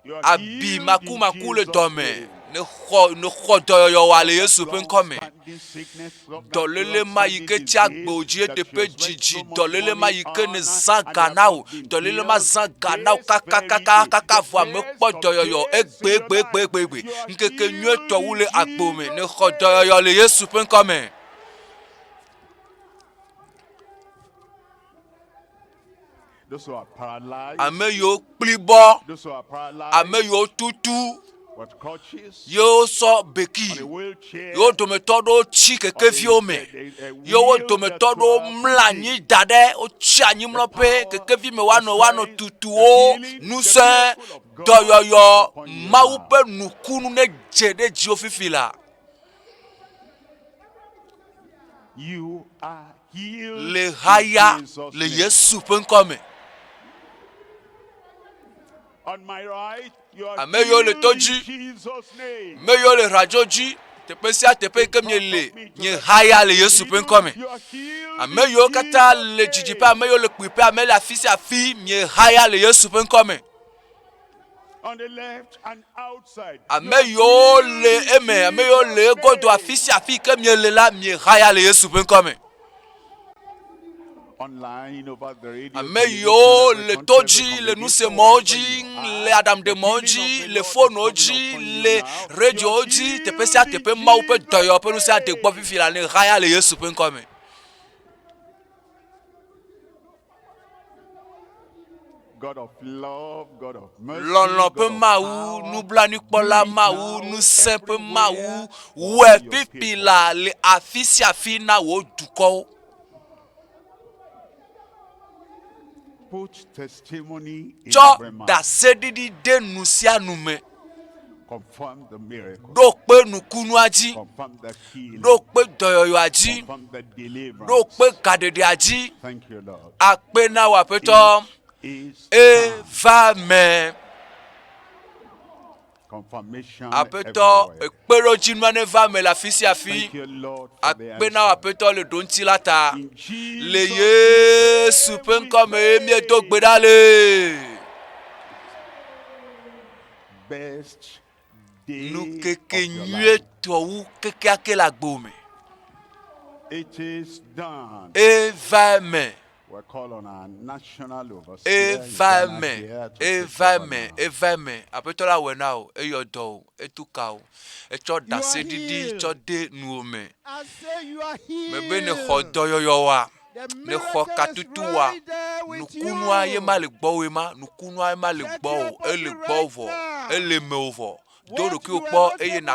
You are Abi healed in makumaku le Jesus' dɔme. name. Ne xɔ ne xɔ dɔyɔyɔ wa le Yesu ƒe ŋkɔ me. Long-standing sickness, Dɔléle ma yi ke tsi agbe dzi that eteƒe you have spent dzidzi. so much Dɔléle ma money yi ke ne on zã and ga you have na wò. not been Dɔléle ma healed. zã ga na wò This very kakakakaka day, the vɔa mekpɔ best of dɔyɔyɔ days egbe in your egbe egbe life, egbe egbe. you are Ŋkeke healed nyuietɔ wu in le agbo me. Ne Jesus' xɔ name. dɔyɔyɔ le Yesu ƒe ŋkɔ me. Those who are paralyzed, Ame yiwo kplibɔ, those who are paralyzed ame yiwo tutu, with crutches, yewo sɔ on beki. a wheelchair, Yewo dometɔ ɖewo tsi kekeviwo me. Yewo dometɔ ɖewo mlɔ anyi da ɖe wotsi anyimlɔƒe kekevi me woanɔ woanɔ tutuwo ŋusẽ dɔyɔyɔ Mawu ƒe nukunu ne dze ɖe dziwò fifi la. you are healed Le in haya Jesus' le name. Yesu ƒe ŋkɔ me. On my right, you are Ame yiwo le healed to in dzi. Jesus' name. Ame yiwo le radio dzi teƒe sia teƒe yi ke miele nye haya le Yesu ƒe ŋkɔ me. You are healed Ame in yiwo katã Jesus' le dzidziƒe, name. ame yiwo le kpuiƒe, ame le afi sia afi, mie haya le Yesu ƒe ŋkɔ me. On the left and outside. You Ame are yiwo healed le in eme, ame yiwo Jesus' le egodo name. afi sia afi ke miele la, mie haya le Yesu ƒe ŋkɔ me. Online, over the radio, Ame television, yiwo every le country, to every dzi, le congregation, nusemɔwo wherever dzi, you are, le the aɖaŋuɖemɔwo healing dzi, of the le Lord is fonuwo coming dzi, upon you le now. You radiowo are dzi, teƒe sia healed in teƒe Mawu ƒe Jesus' dɔyɔyɔ ƒe ŋusẽ ade gbɔ name. fifi la, ne haya le Yesu ƒe ŋkɔ me. God of love, God of mercy, Lɔlɔ̃ God ƒe of Mawu, power, nublanuikpɔla do it Mawu, now ŋusẽ ƒe Mawu, everywhere for wɔe your fifi people. la le afi sia afi na wò dukɔwo. Put testimony in Tsɔ every mouth. ɖaseɖiɖi de nu sia nu me. Confirm the miracle. Ɖo kpe nukunua dzi. Confirm the healing. Ɖo kpe dɔyɔyɔa dzi. Confirm the Ɖo deliverance. kpe gaɖeɖea dzi. Thank you, Lord. Akpe na wò Aƒetɔ. It is done. Eva me. Confirmation Aƒetɔ, everywhere. ekpeɖodzinua neva me le afi sia afi. Thank you, Lord, for the Akpe na wò answer. Aƒetɔ le ɖoŋuti la ta. In Le Jesus' Yesu name ƒe we ŋkɔ me ye míedo gbe pray. ɖa le. Best day Nukeke of your life. nyuietɔ wu kekeake le agbo me. It is done. Eva me. We call on our national overseer in Eva Ghana me. here to take Eva over me. now. Eva me. Aƒetɔ la wɔe na wò. Eyɔ dɔ wò. Etu ka wò. Etsɔ You are ɖaseɖiɖi healed. tsɔ de nuwò me. I say you are Mebe ne xɔ healed. dɔyɔyɔ wa. The Ne xɔ miracle is katutu wa. right there with Nukunua ye ma you. le gbɔwòe ma. Nukunua ye ma le Check gbɔwò. your body Ele gbɔwò right vɔ. now. Ele mewò vɔ. Do What ɖokuiwò you are kpɔ not eye able